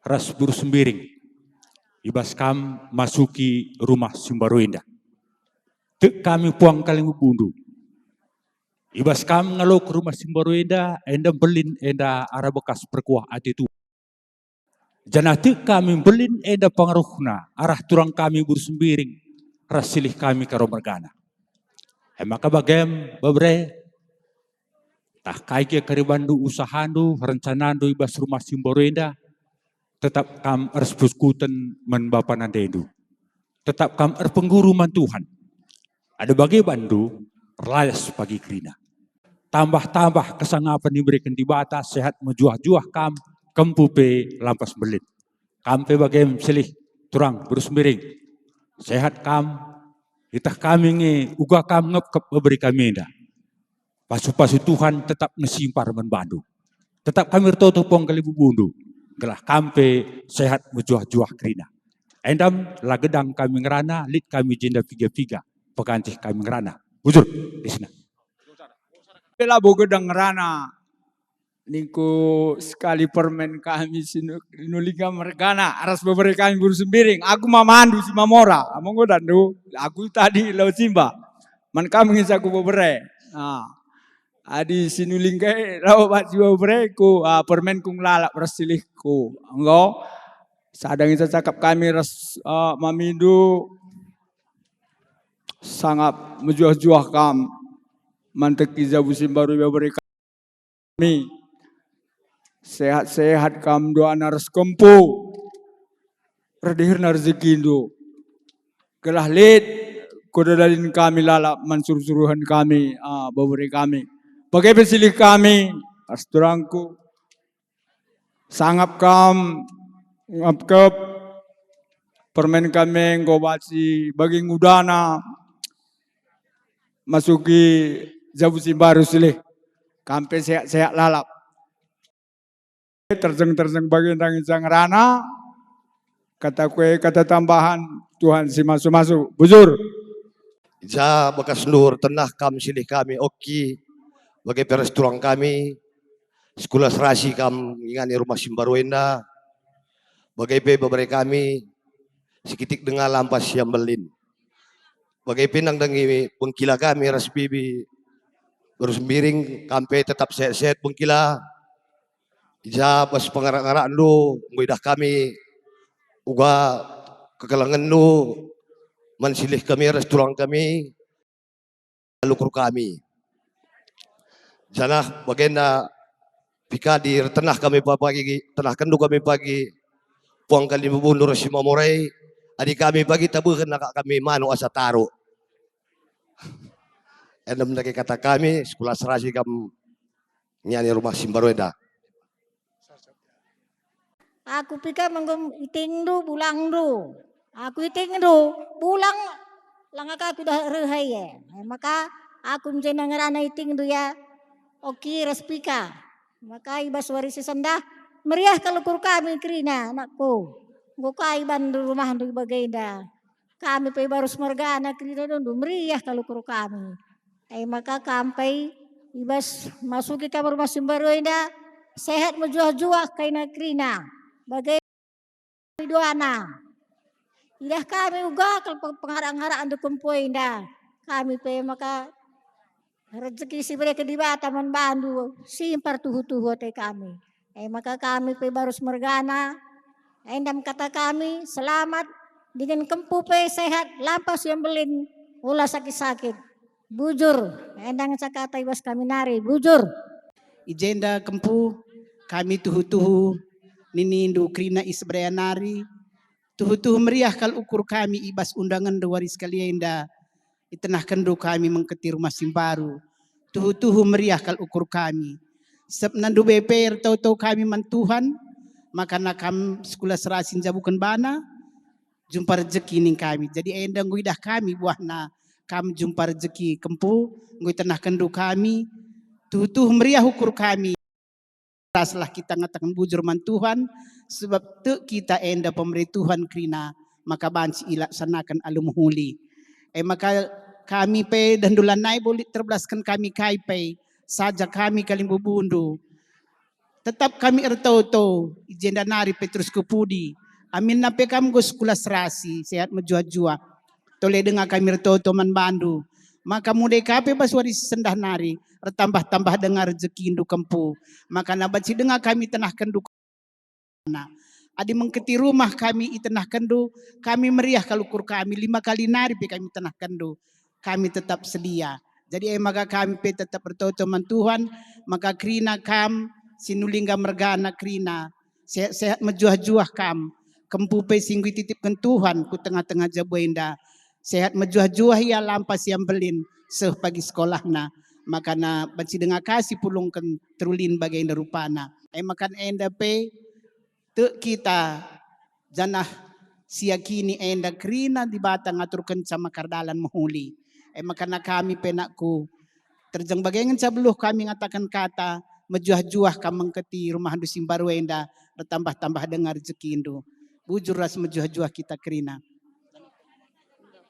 ras Beru Sembiring, i bas kam masuki rumah si mbaru enda. Tek kami puang kalimbubu-Ndu. I bas kam ngaloken rumah si mbaru enda, enda mbelin enda arah bekas perkuah ate Tuhan. Janah tek kami mbelin enda pengaruhna arah turang kami Beru Sembiring ras silih kami Karo mergana. E maka bagem, bebere, tah kai gia keribanndu, usahandu, rencanandu i bas rumah si mbaru enda, tetap kam ersepuskuten man bapa nandendu. Tetap kam erpengguru man Tuhan. Adi bage banndu, erlayas pagi kerina. Tambah-tambah kesangapen ibereken Dibata, sehat mejuah-juah kam, kempu pe lampas mbelin. Kam pe bagem silih turang Beru Sembiring. Sehat kam, itah kami nge uga kam ngepkep bebere kami enda. Pasu-pasu Tuhan tetap nge simpar man bandu. Tetap kami ertoto puang kalimbubu-Ndu, gelah kam pe sehat mejuah-juah kerina. Endam la gedang kami ngerana, lit kami jenda piga-piga, pengantih kami ngerana. Bujur, isna. Pe labo gedang ngerana, ningku sekali permen kami Sinu-, Sinulingga mergana, ras bebere kami Beru Sembiring. Aku mamandu si mamora, among godandu, aku tadi lau simba. Man kam ngenca ku bebere. Ah. Adi Sinulingga e lau bat jiwa bereku, ah, permenku nglalap ras silihku. Enggo, sada ngenca cakap kami ras, ah, mamindu, sangap mejuah-juah kam manteki jabu si mbaru ibebere kami. Sehat-sehat kam duana ras kempu. Erdiherna rejekindu. Gelah lit kudadalin kami lalap man suruh-suruhen kami, ah, bebere kami. Bage pe silih kami, ras turangku. Sangap kam ngepkep permen kami enggo banci bagi ngudana masuki jabu si mbaru silih. Kam pe sehat-sehat lalap. Terjeng-terjeng bagi ndang ngenca ngerana, kata kue, kata tambahan, Tuhan si masu-masu. Bujur. I ja bekasndu ertenah kam silih kami oki, bage pe ras turang kami, sekula serasi kam ngingani rumah si mbaru enda, bage pe bebere kami, sikitik denga lampas ia mbelin. Bage pe nandangi bengkila kami ras bibi Beru Sembiring, kam pe tetap sehat-sehat bengkila. I ja bas pengarak-ngarakndu enggo idah kami uga kekelengenndu man silih kami ras turang kami, lukur kami. Janah bagenda pikadi ertenah kami pagi, tenahkenndu kami pagi, puang kalimbubundu ras si mamora e, adi kami pagi tabehen akap kami manuk asa taruk. Endem ndage kata kami, sekula serasi kam ngingani rumah si mbaru enda. Aku pe kam enggo itingndu bulangndu. Aku itingndu bulang, langa ka aku dah reh e. E maka aku njena ngerana itingndu ya. Oki ras pika. Maka i bas wari si sendah, meriah kal ukur kami kerina, anakku. Enggo ka ibandu rumahndu bagenda. Kami pe Beru Sembiring mergana kerina dondu, meriah kal ukur kami. E maka kam pe i bas masuki kam rumah si mbaru enda, sehat mejuah-juah kaina kerina. Bage duana. Idah kami uga kal pe-, pengarak-ngarak ndukung poinda. Kami pe maka rejeki si ibereken Dibata man bandu, simpar tuhu-tuhu ate kami. E maka kami pe Beru Sembiring mergana, endam kata kami, selamat, dingen kempu pe sehat, lampas ia mbelin, ola sakit-sakit. Bujur, endang cakata i bas kami nari, bujur. I jenda kempu kami tuhu-tuhu ninindu kerina i Seberaya nari, tuhu-tuhu meriah kal ukur kami i bas undangenndu wari sekali enda itenahkenndu kami mengketi rumah si mbaru. Tuhu-tuhu meriah kal ukur kami. Sebab nandu bepe ertoto kami man Tuhan, maka na kam sekula serasi njabuken bana, jumpa rejeki ning kami. Jadi enda enggo idah kami buahna kam jumpa rejeki kempu, enggo itenahkenndu kami, tuhu-tuhu meriah ukur kami. Teraslah kita ngataken bujur man Tuhan, sebab tek kita enda pemere Tuhan kerina, maka banci ilaksanaken alu mehuli. E maka kami pe dahndu lanai bolit terbelasken kami kai pe, saja kami kalimbubundu. Tetap kami ertoto, i jenda nari pe terus ku pudi. Aminna pe kam enggo sekula serasi, sehat mejuah-juah. Tole denga kami ertoto man bandu. Maka mudai ka pe bas wari si sendah nari, ertambah-tambah denga rejekindu kempu. Maka na banci denga kami tenahkenndu. Adi mengketi rumah kami itenahkenndu, kami meriah kal ukur kami, lima kali nari pe kami tenahkenndu. Kami tetap sedia. Jadi e maka kami pe tetap ertoto man Tuhan, maka kerina kam si nulingga mergana kerina. Sehat-sehat mejuah-juah kam. Kempu pe si enggo ititipken Tuhan ku tengah-tengah jabu enda. Sehat mejuah-juah ia lampas ia mbelin seh pagi sekolahna. Maka na banci denga ka si pulungken terulin bagenda rupana. E maka enda pe tek kita janah siakini enda kerina Dibata ngaturkenca maka erdalan mehuli. E maka na kami pe nakku, terjeng bage ngenca beluh kami ngataken kata, mejuah-juah kam mengketi rumahndu si mbaru enda, ertambah-tambah denga rejekindu. Bujur ras mejuah-juah kita kerina.